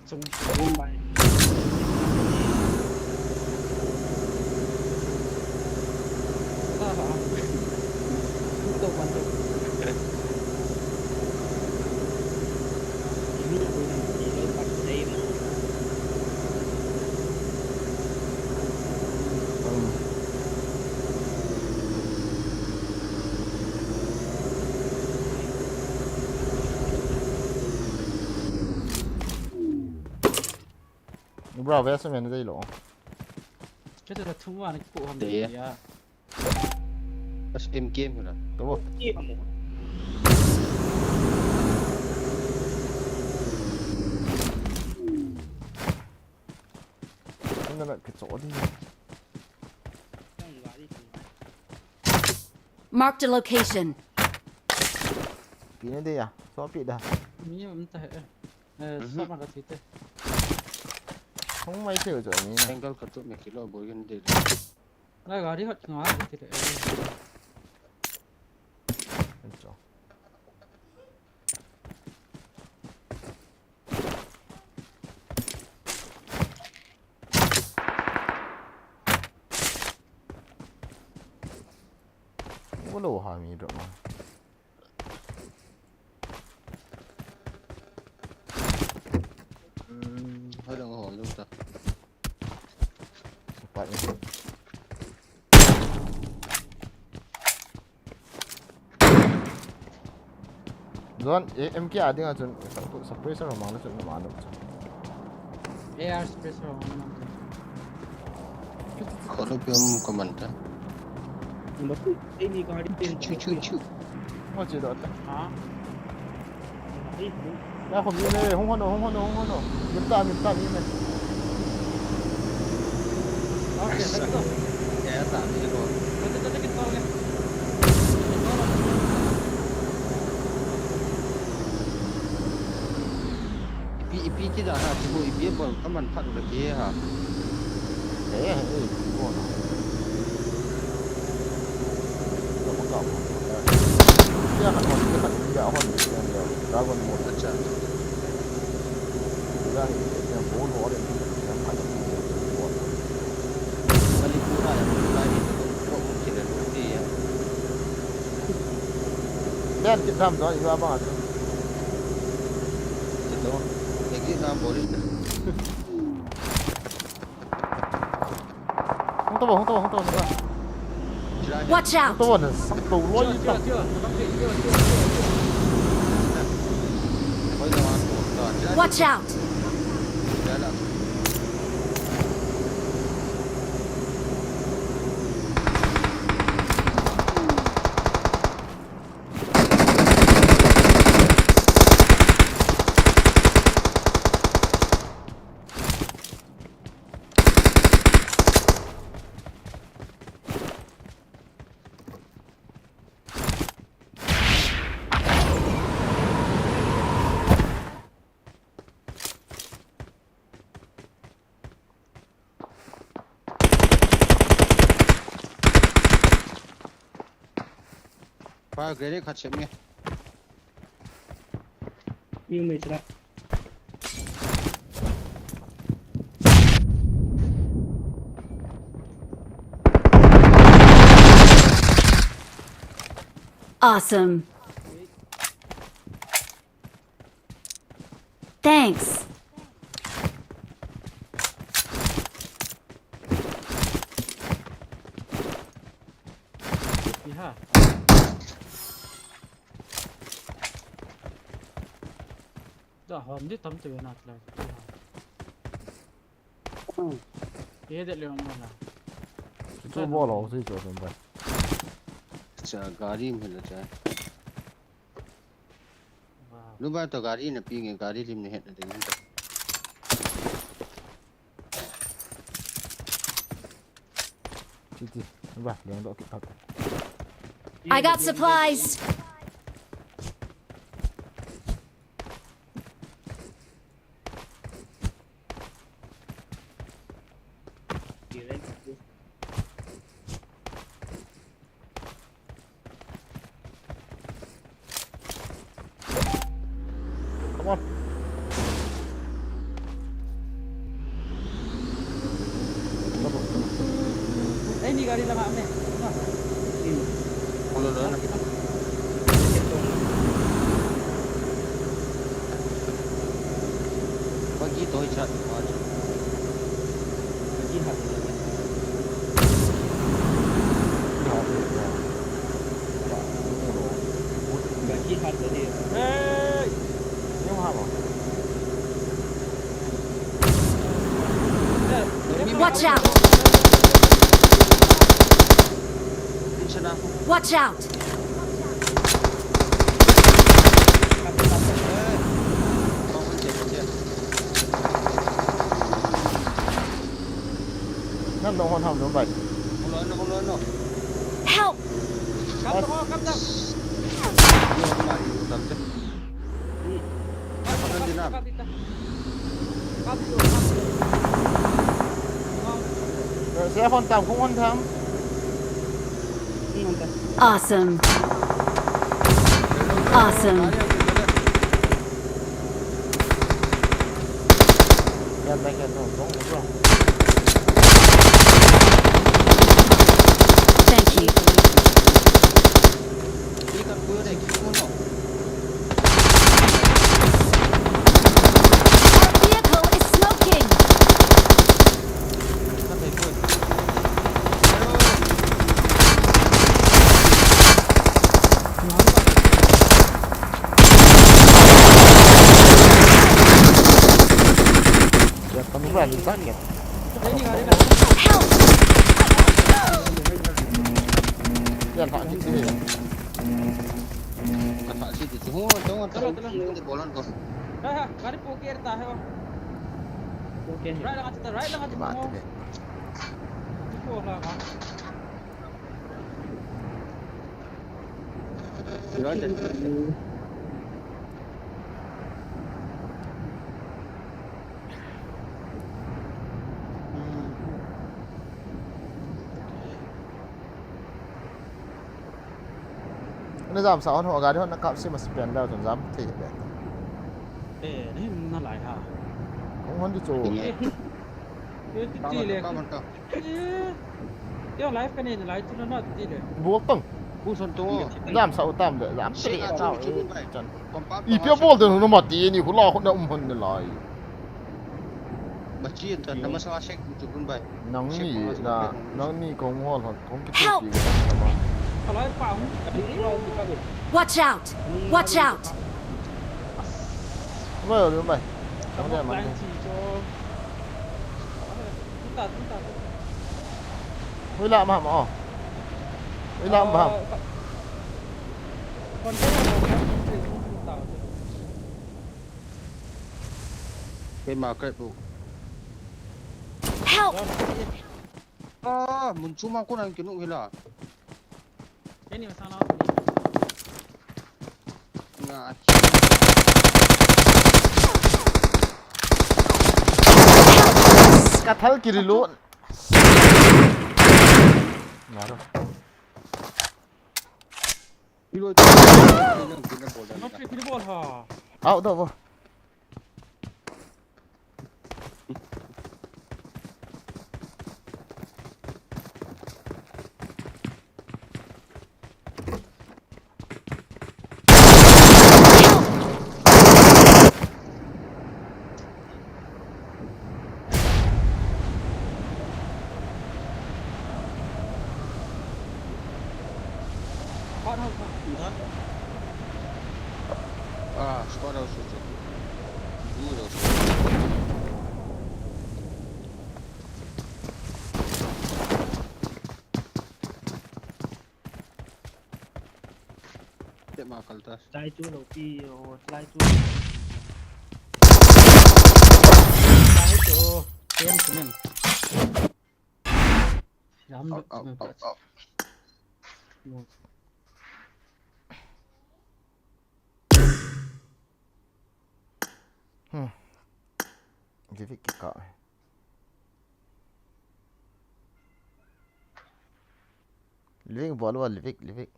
Chung, chung bai. Ito, bantu. Ini aku yang tidak pakai. Bro, ve sum en dei lo. Kete da thu wan ko ham dei ya. Bas M K hula. To. Ina na ke cho di. Marked a location. Pi ne de ya. So pi da. Mi um ta he. Eh, mhm. Sama ka tite. Hung mai se jo ni na. Angle ka tu me kilo bo yun de. Na gari hot nga tite. Cho. Wala ha mi drop ma. Hmm, hai dang ho lu ta. Pat ni. Zon, eh, M K a ding a chun, sup-, suppressor mang le chun mang lo chun. A R suppressor mang lo chun. Kholo piom commander. Chu, chu, chu, chu. Mo che do ta. Ha? Ya, hung mi me, hung hono, hung hono, hung hono. Ngim ta, ngim ta, mi me. Okay, let's go. Ya, ya, ta, mi ko. Let's go, let's go, let's go. Ipi, ipi ti da ha, ti bo, ipi bol, kaman phat u le ki ha. Eh, eh, ti bo na. Ka mo ka mo. Ya, ka mo, ya, ka, ya, hon, ya, ya. Dragon mode. Acha. Manipur a, Manipur a, ko, ko, ko, kile, ko, ti, ya. Yan, kit dam, do, iba, ba, tu. Ito, exit na, boring. Hung tabo, hung tabo, hung tabo, hung tabo. Watch out! Hung tabo na, sam to loi ta. Watch out! Fire grenade khat sem nge. Yung may sila. Awesome. Thanks. Iha. Da hom di tam tu na tla. Ye de le mo na. Tu bol lo si cho tum ba. Cha gari me la cha. Lubai to gari na pi nge, gari lim ne het na ding. Titi, ba, leng do ki pak. I got supplies. Come on. Ei, ni gari langa ne. Hold on. Bagi toh chat. Bagi hat. Hey! Watch out! Watch out! Help! Awesome. Awesome. Thank you. Our vehicle is smoking. Help! Gari po kerte hai. Right lang ati, right lang ati. Ana jam sa hon ho gari hon na kap si ma si pen da tun jam thei be. Eh, ni na lai ha. Kong hon di chu. Eh, ti ti le. Eh, yo live ka ne lai chu na ti le. Bol tang. Jam sa u tam de, jam thei ta. Chan. Ipi a bol de nu ma ti ni khu la khu na um hon ni lai. Machi ta na masa sek tu kun bai. Nangni na, nangni kong hol hon, kong ki tu ki. Watch out! Watch out! Bai, bai, bai. Kong de man. Hui la ma ma. Hui la ma. Keima kai bu. Help! Ah, mun chu ma ko nang kinu hila. Keni masang na. Nga. Ka thal kiri lo. Maro. Not free, free ball ha. Out da bo. Squad house na. Ah, squad house chu. Blue house. Te Ma kal ta. Chai chu lo pi o, chai chu. Up, up, up, up. Livik kika. Livik bol wa, Livik, Livik.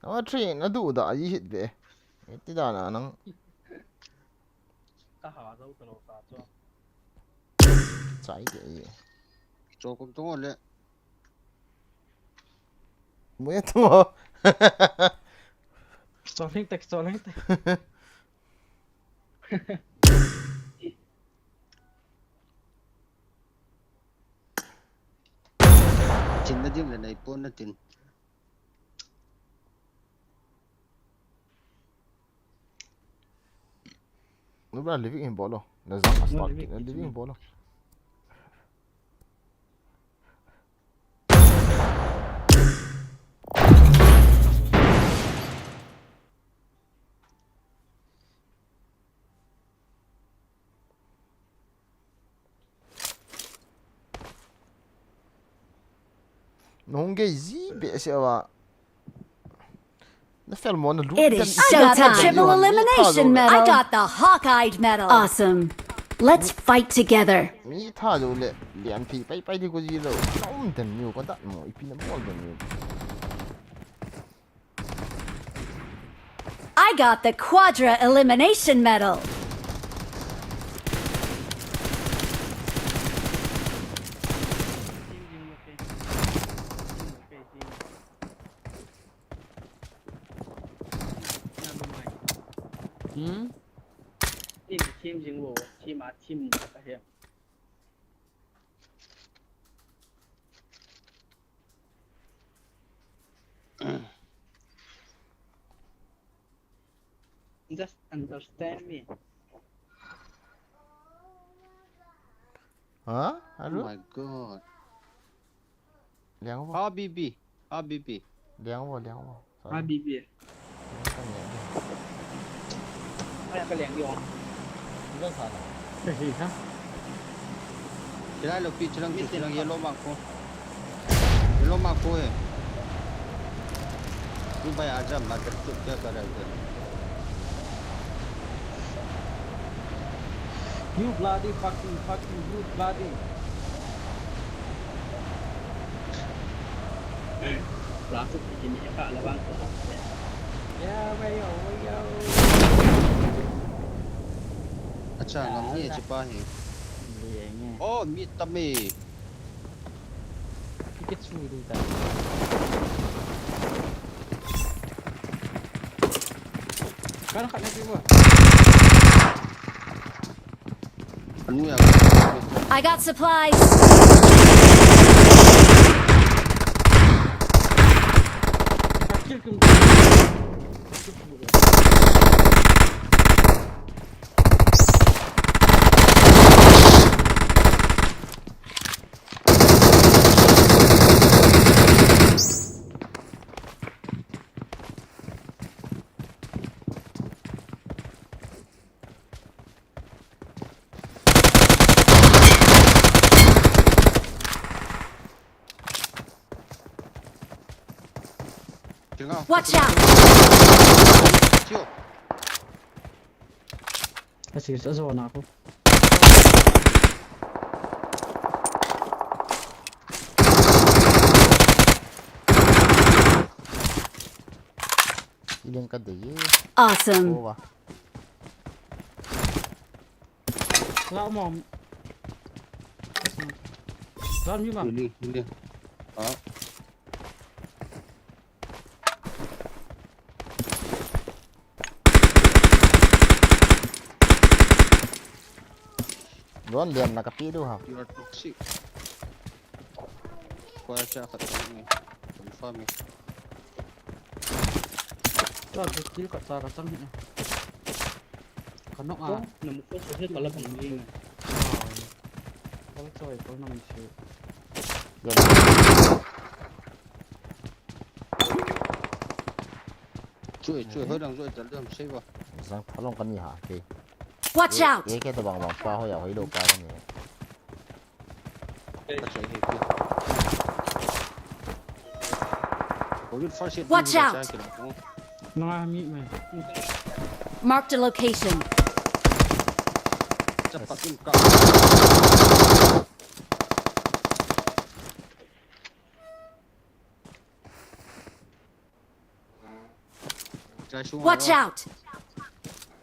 Ama train adu da ahi hit ve. Iti da na nang. Ka ha dau ka lo ka cho. Chai ke ye. Cho kum tung le. Muya tung ho. Cho leng tak, cho leng tak. Chin na dim le nai pon na tin. Nubra living in bolo. Na zang a start kit na living in bolo. Nong gei ji behseh a. Na fel mo na lu. It is showtime. I got the triple elimination medal. I got the hawk-eyed medal. Awesome. Let's fight together. Mi tha lo le, lian phi pai pai di ko ji lo. Na um den niu ko dat mo, ipi na bol den niu. I got the quadra elimination medal. Hmm? Team, team jing wo, team a team ka he. Just understand me. Huh? Aru? Oh my god. Liang wo. Habibi. Habibi. Liang wo, liang wo. Habibi. Aya ka liang yo. Ilang sana. Kahi ha. Chilai lo pi chilang pi chilang yellow mark ko. Yellow mark ko hai. Tu bhai aaja, main kya kar raha hai? You bloody fucking fucking you bloody. Plastic ni ka la bang ko. Ya, wayo, wayo. Acha, ngam hi chipa hi. Liang e. Oh, mi tame. Kikit sui dui ta. Kan khat na ki wa. Anu ya. I got supplies. Ka kill kum. Tinga. Watch out! Tio. Kasi sa zona ko. Ilang ka de ye. Awesome. Owa. La mo. Zan mi ma. Ini, ini. Ah. Don liam na kapi du ha. You are toxic. Koi acha khat ni. Confirm ni. Ka kill ka sa ka sang ni. Ka nok a. Nam ko so he kala bang ni. Kala choi ko nam si. Liam. Chui, chui, hoi lang chui, tal dam sei ba. Sang phalong kan ni ha, ke. Watch out! Ke, ke ta bang bang pa hoi ya, hoi lo pa kan ni. Ka chai he ke. Hoi first aid. Watch out! Nanga mi mai. Marked a location. Chapa kim ka. Watch out!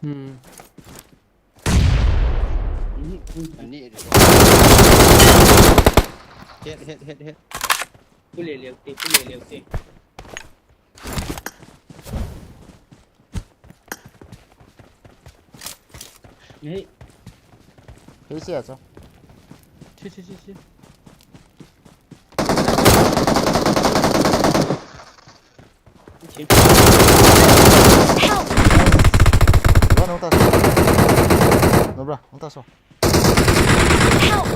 Hmm. Hit, hit, hit, hit. Pule leo te, pule leo te. Hey. Hey, si aso. Si, si, si, si. Help! Iwan, hong taso. No, bra, hong taso. Help!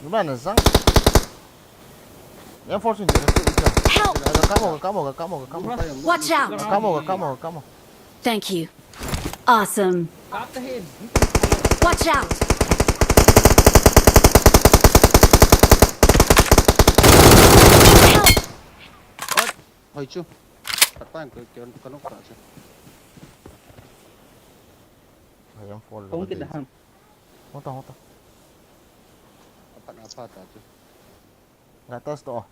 Iwan, na zang. Yan force ni. Help! Kamo, kamo, kamo, kamo. Watch out! Kamo, kamo, kamo. Thank you. Awesome. Watch out! Help! Hoi chu. Patang ko ko ko nok pa chu. Ayam fall. Kong kida ham. Hota, hota. Apa apa ta chu. Gatas to.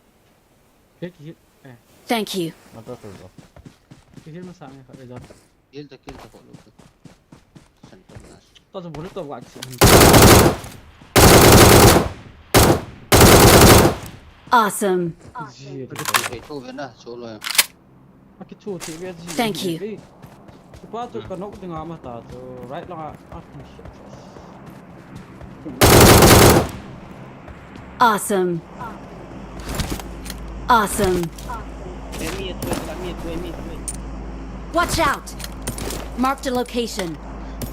Hit, hit. Eh. Thank you. Mata tu tu. Hit masa ni ka ejat. Kill ta, kill ta ko lo tu. San ta na. Ta tu bolu to wa chi. Awesome. Ji. Ka tu hei to ve na, solo ya. Aki chu ti ve ji. Thank you. Ve. Tupa tu ka nok ding ama ta tu. Right lang a. Awesome. Awesome. Watch out! Marked a location.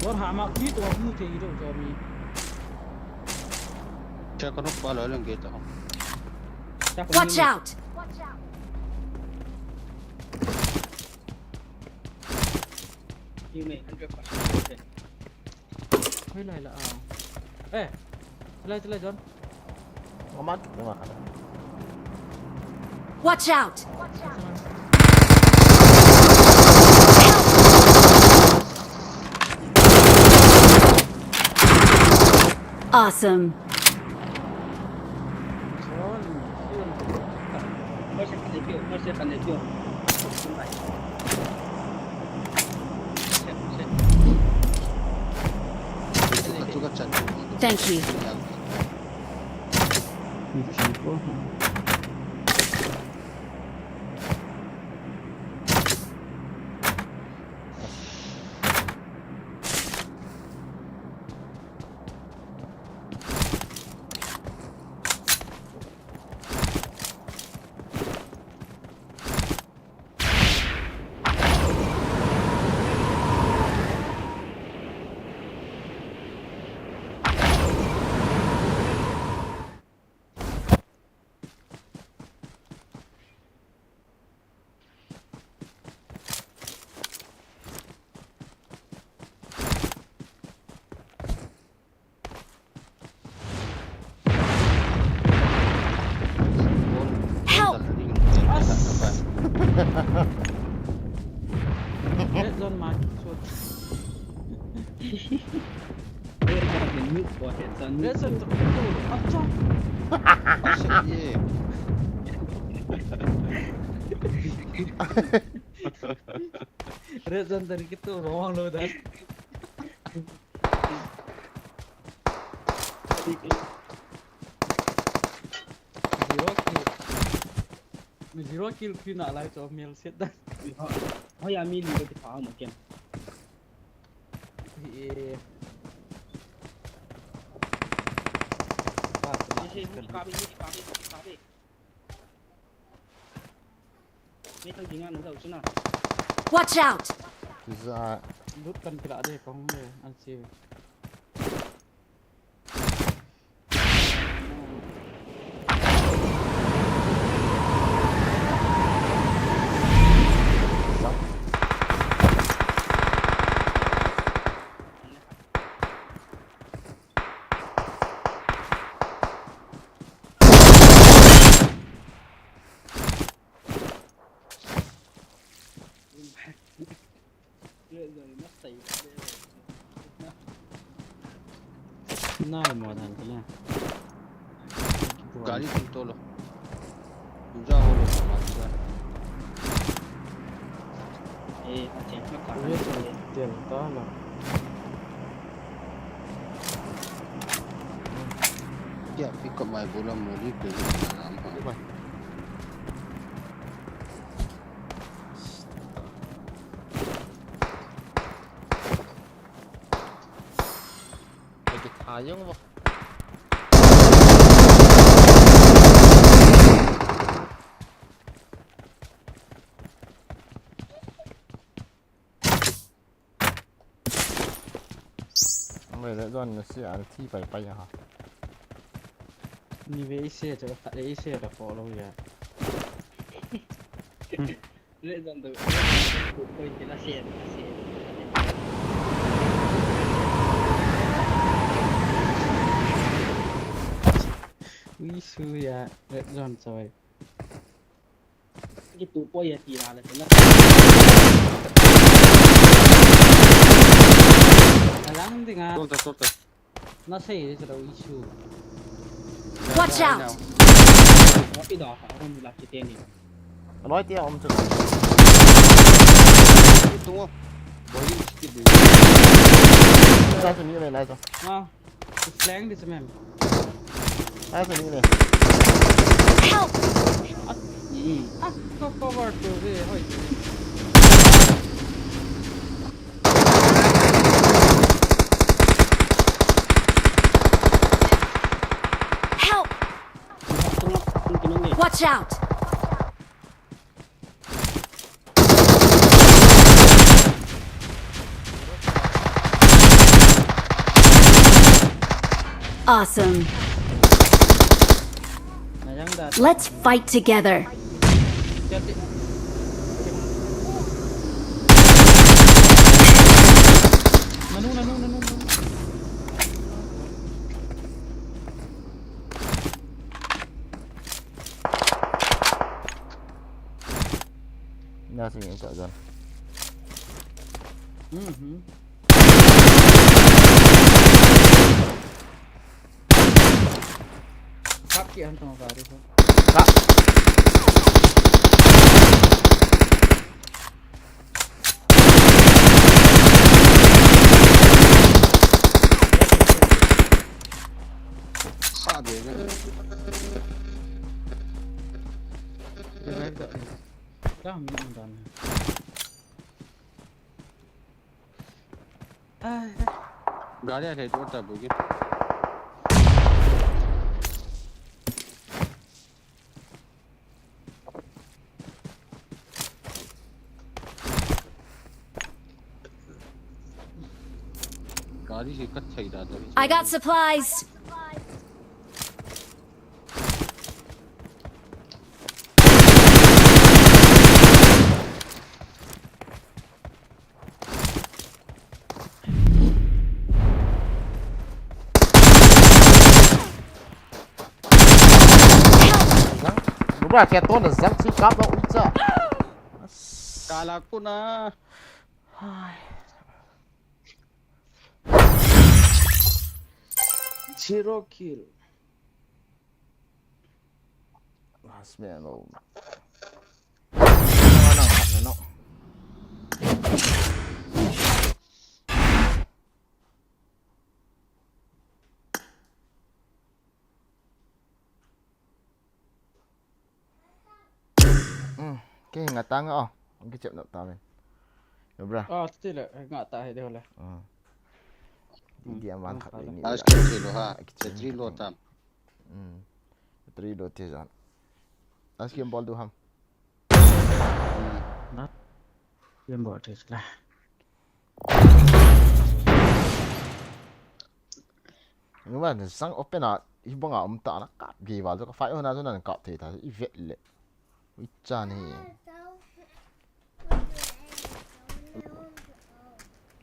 Don ha ma ki to mu te i do jo mi. Cha ka nok pa lo lang ke ta. Watch out! Hoi lai la a. Eh. Lai, lai, John. Amat, amat. Watch out! Awesome. Thank you. Help! Red zone mark. Red zone to. Acha. Red zone tadi kita wrong lo dah. Zero kill. Zero kill kina lai to mil set dah. Hoi, ami ni ko ti pa mo ken. Eh. Ba, ba, ba. Ni si, ni pa, ni pa, ni pa. Watch out! Kiza. Lut kan kila de kong de an si. Nai mo dan kile. Gari tum tolo. Tuja holo sama tuja. Eh, achen ka ka. Ye tel ta na. Kya pick up mai bola moli pe na am pa. Ake thayong bo. Mai le don na si an thi pai pai ha. Ni ve ise to ka le ise da ko lo ya. Red zone to. Koi te la se, la se. Ui su ya, red zone choi. Ki tu poi ya ti la la la. Alang dinga. Solta, solta. Na sei de lo issue. Watch out! Wa pi da ka ron la ki teni. Aloi tia om chu. Tung o. Boi ki bu. Sa chu ni le lai chu. Ah, flank this man. Sa chu ni le. Help! Ah, ah, ko cover to de hoi. Help! Watch out! Awesome. Let's fight together. Nothing in that gun. Mm-hmm. Kap ki ang tong gari ko. Kap. Sa de. Revive da. Down, down, down. Gari a thei tur ta bu ki. Gari hi ka thei da ta. I got supplies. Zang. Nubra khe tona zang chi kap na ucha. Kala kuna. Hai. Zero kill. Last man, oh. Hmm, kei nga ta nga o. Kichep na ta men. Yo bra. Ah, tile nga ta he de le. Hmm. Di di aman khat ni. Last kill thei lou ha. Kichep three lou tam. Hmm. Three lou te jan. Last game bol du ham. Na. Game bol te la. Numa sang open a, hibanga um ta na kap ge val ka fight hona jona kap thei ta i vet le. Ui chan hi.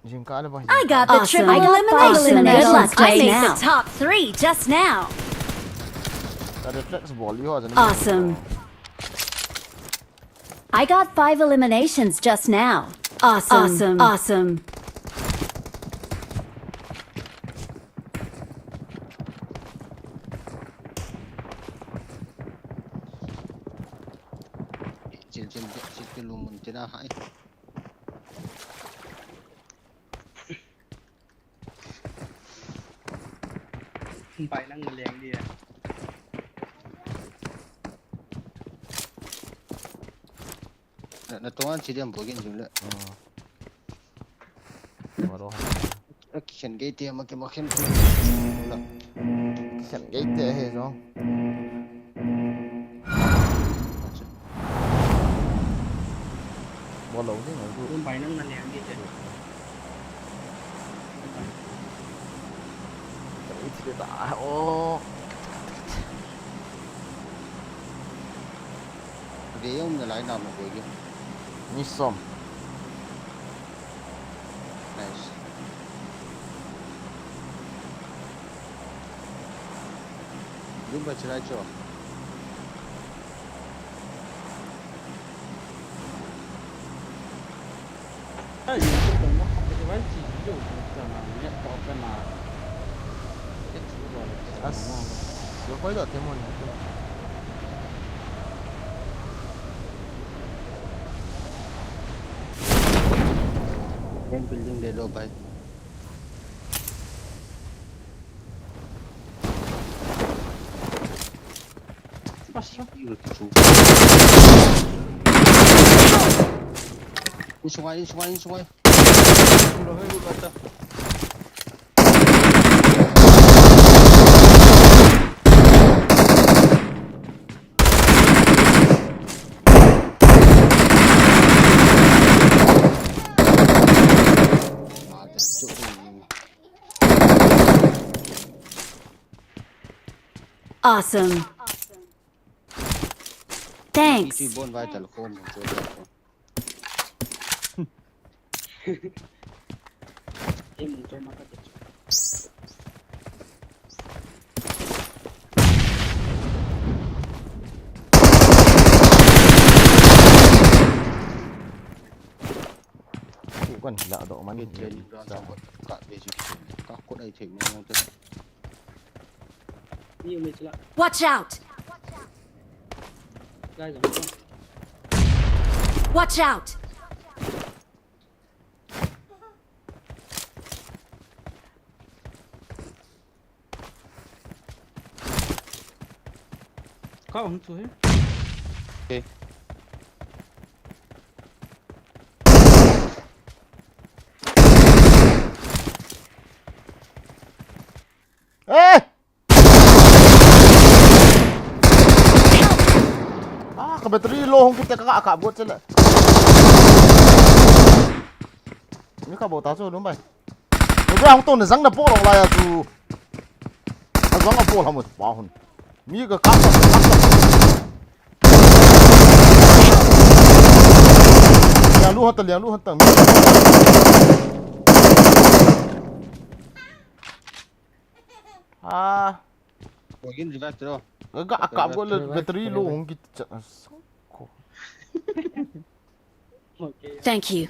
Jing ka le ba hi. I got the triple elimination. Good luck. I made the top three just now. Ka reflex bol yo jan. Awesome. I got five eliminations just now. Awesome. Awesome. Awesome. Chil, chil, chil, chil, lu mun tina hai. Bai nang na leng dia. Na, na tongan chi diam bogin jing le. Ah. Maro. Khen gei te ma ke ma khen. Khen gei te he jong. Bol lou ding a. Bai nang na leng dia. Ka iti ta. Oh. Ve um na lai na mo boi ge. Mi som. Nice. Dum ba chilai cho. Building le lo bai. Bas. Insung ai, insung ai, insung ai. Awesome. Thanks. Watch out! Watch out! Kau hung chu he. Okay. Eh! Ah, ka battery low hung kit te ka, ka bot chele. Mi ka bot ta chu lum bai. Ni ba hung to ni jang na bol lai a chu. A jang a bol ha mo pa hun. Mi ka ka ka. Liang lu hon ta, liang lu hon ta. Ah. Bogin revive tro. Ga, ga, ka bol le battery low hung kit cha. Ko. Thank you.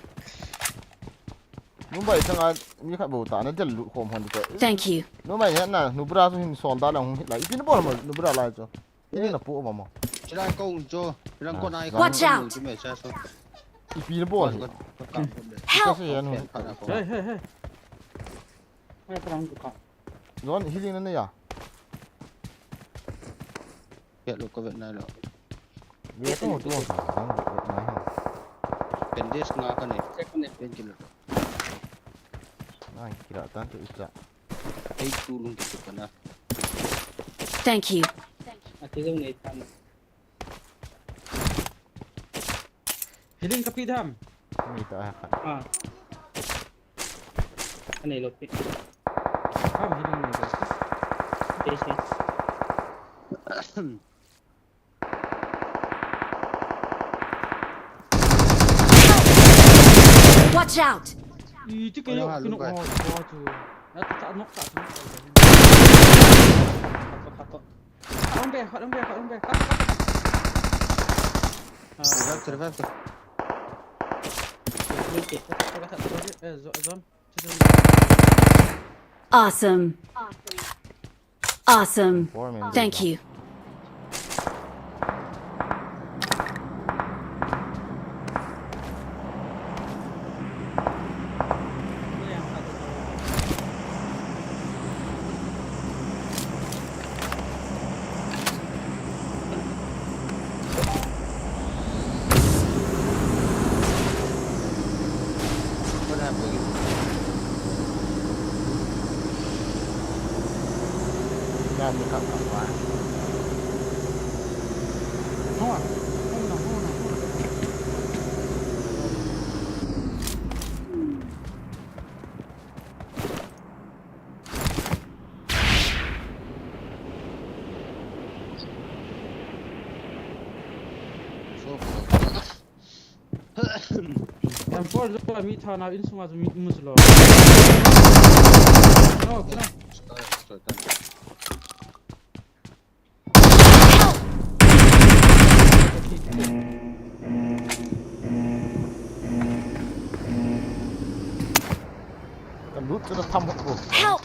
Number chang a mi khat bou ta na del lu khom hon ko. Thank you. Number ya na, nubra su hin sol da la hung hit la. Ipi na bol mo, nubra la cho. Ini na pu mo mo. Chira ko cho. Rang ko nai ko. Watch out. Ipi na bol. Help. Hey, hey, hey. Zon healing na ya. Pet lo ko vet nai lo. Ye to to. Bandage nga ka ne. Painkiller. Nai, kira tan to isa. Ei tu lung tu kana. Thank you. Ati lo nei tan. Healing kapi dam. Ni ta ha. Ah. Anei lo pi. Ham healing nei lo. Te se. Watch out! Iti ke yo kinu ko tu. Na ta nok ta nok. Khato, khato. Khat um be, khat um be, khat um be. Khat, khat, khat. Ah. Revive, revive. Awesome. Awesome. Thank you. M four jo mi thana insunga jo mi musulo. No, no. Kan lut ka tham hot ko. Help!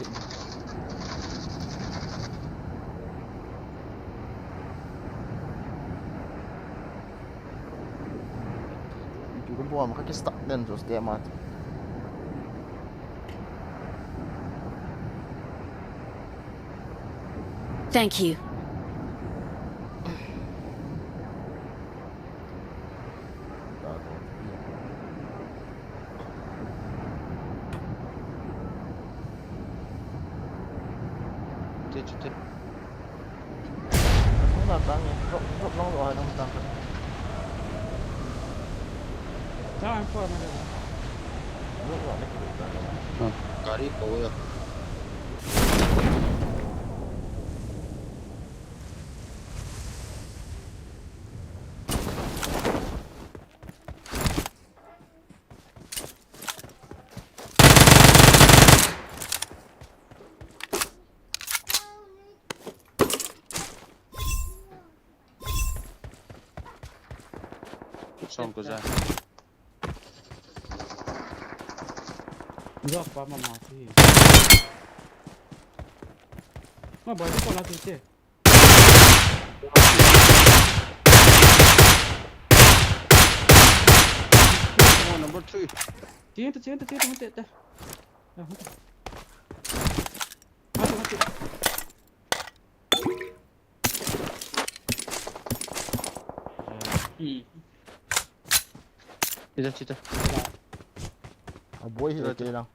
Chu ka bom ka ki stuck den chu step ma. Thank you. Che, che, che. Hung na tang e. Drop, drop lang lo hai nang tang ka. Tang ko na. Drop lo ne ko tang. Gari ko ya. Song ko ja. Drop pa mama si. Ma bai ko la tu che. Oh, number three. Tian ta, tian ta, tian ta, tian ta. Mati, mati. Hmm. Sita, sita. A boi hi te lang.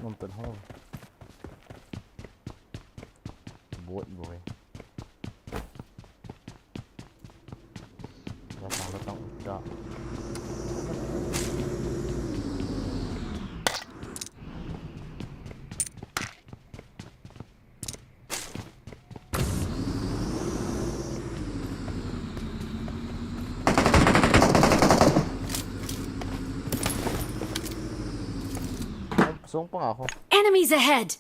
Nom pen ho. Boi boi. Ya sang la tang da. Song pang ako. Enemies ahead!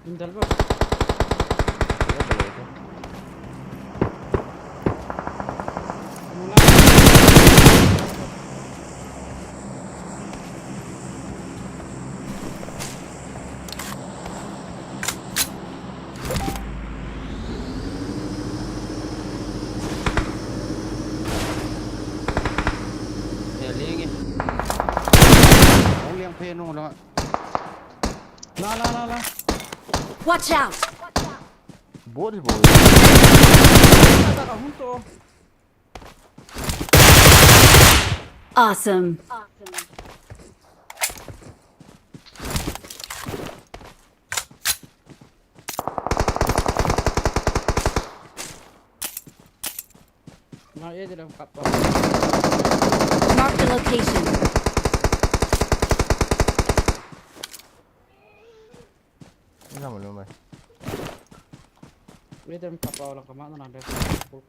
Indal ba? He, leng e. Hung leng phe nung la. La, la, la, la. Watch out! Bot hi bot. Ta, ta, ta, hung to. Awesome. Mark the location. Ina mo lumai.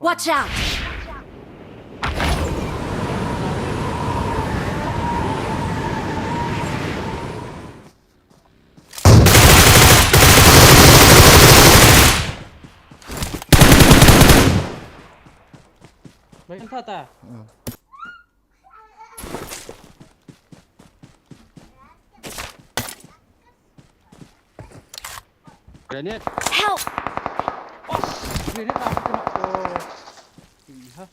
Watch out! Kan tha ta. Grenade. Help! Grenade ta. Oh. Iha.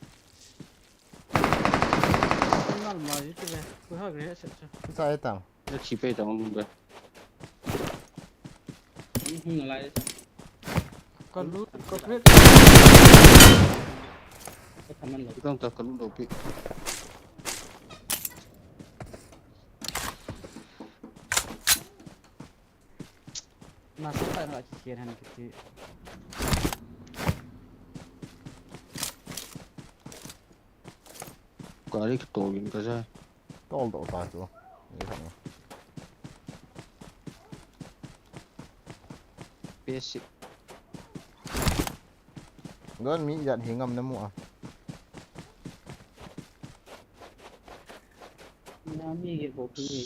Nal ma ji te. Ku ha grenade se. Sa e tang. Ka thi pe tang lu be. Hung lai. Ka lu, ka create. Ka thaman lo. Tang ta ka lu lo pi. Na sa ta na ki kien han kiti. Gari ka tol in ka ja. Tol doh ta chu. Ni khat ni. Basic. Don mi jat hi ngam na mu a. Na mi ge bo ki ni.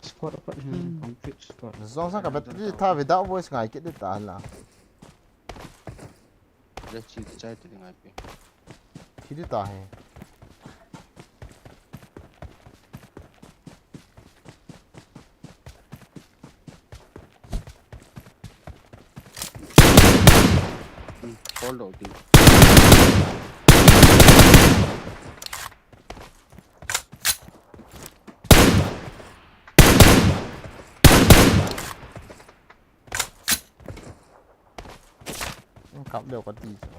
Squad apat hin complete squad. Zong sa ka battery tha without voice ngai kit de ta la. Let's see the chai to the I P. Thi di ta he. Hmm, hold on, dude. Kap leo ka ti chu.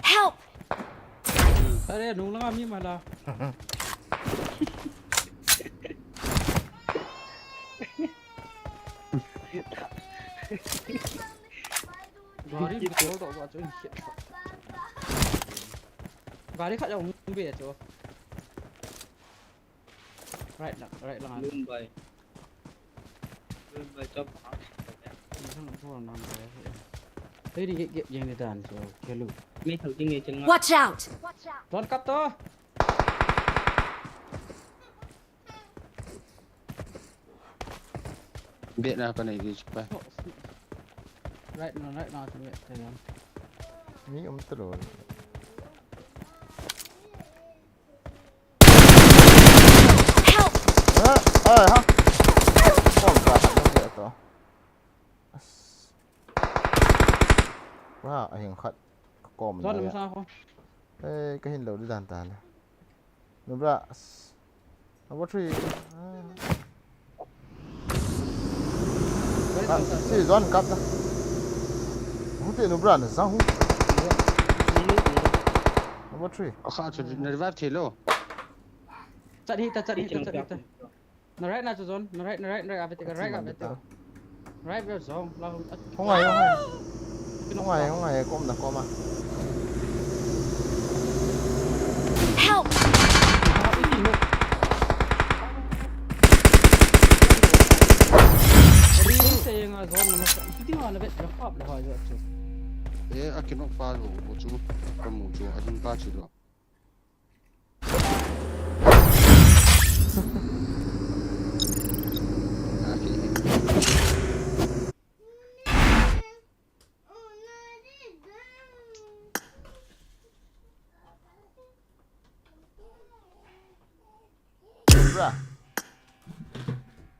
Help! Are, nung langa mi mala. Gari ki tol to ba chu. Gari khat jong um be chu. Right na, right lang. Lum bai. Lum bai chop. Ni sang thua nang bai. Hei, di get, get jeng ni dan so kelu. Mi thal ding nge chang. Watch out! Don kap to. Be na ka nei di chupa. Right na, right na, tu be te yan. Mi um talo. Help! Eh, eh, ha. Kom ka khat nung le to. As. Wa, a hing khat. Ka kom na ya. Sa ko. Eh, ka hin lo di dan ta na. Nubra. As. Number three. Ah. Ah, si John kap na. Hung te Nubra na sang hu. Number three. Akha chu na revive thei lo. Chat hi ta, chat hi ta, chat hi ta. Na right na chu John, na right, na right, na right, a ve te ka, right, a ve te ka. Right, right, John. La hung. Hung ai, hung ai. Hung ai, hung ai, kom na, kom a. Help! Eh, a kinok pa lo, bo chu, ka mu chu, a ding pa chu lo. Bra.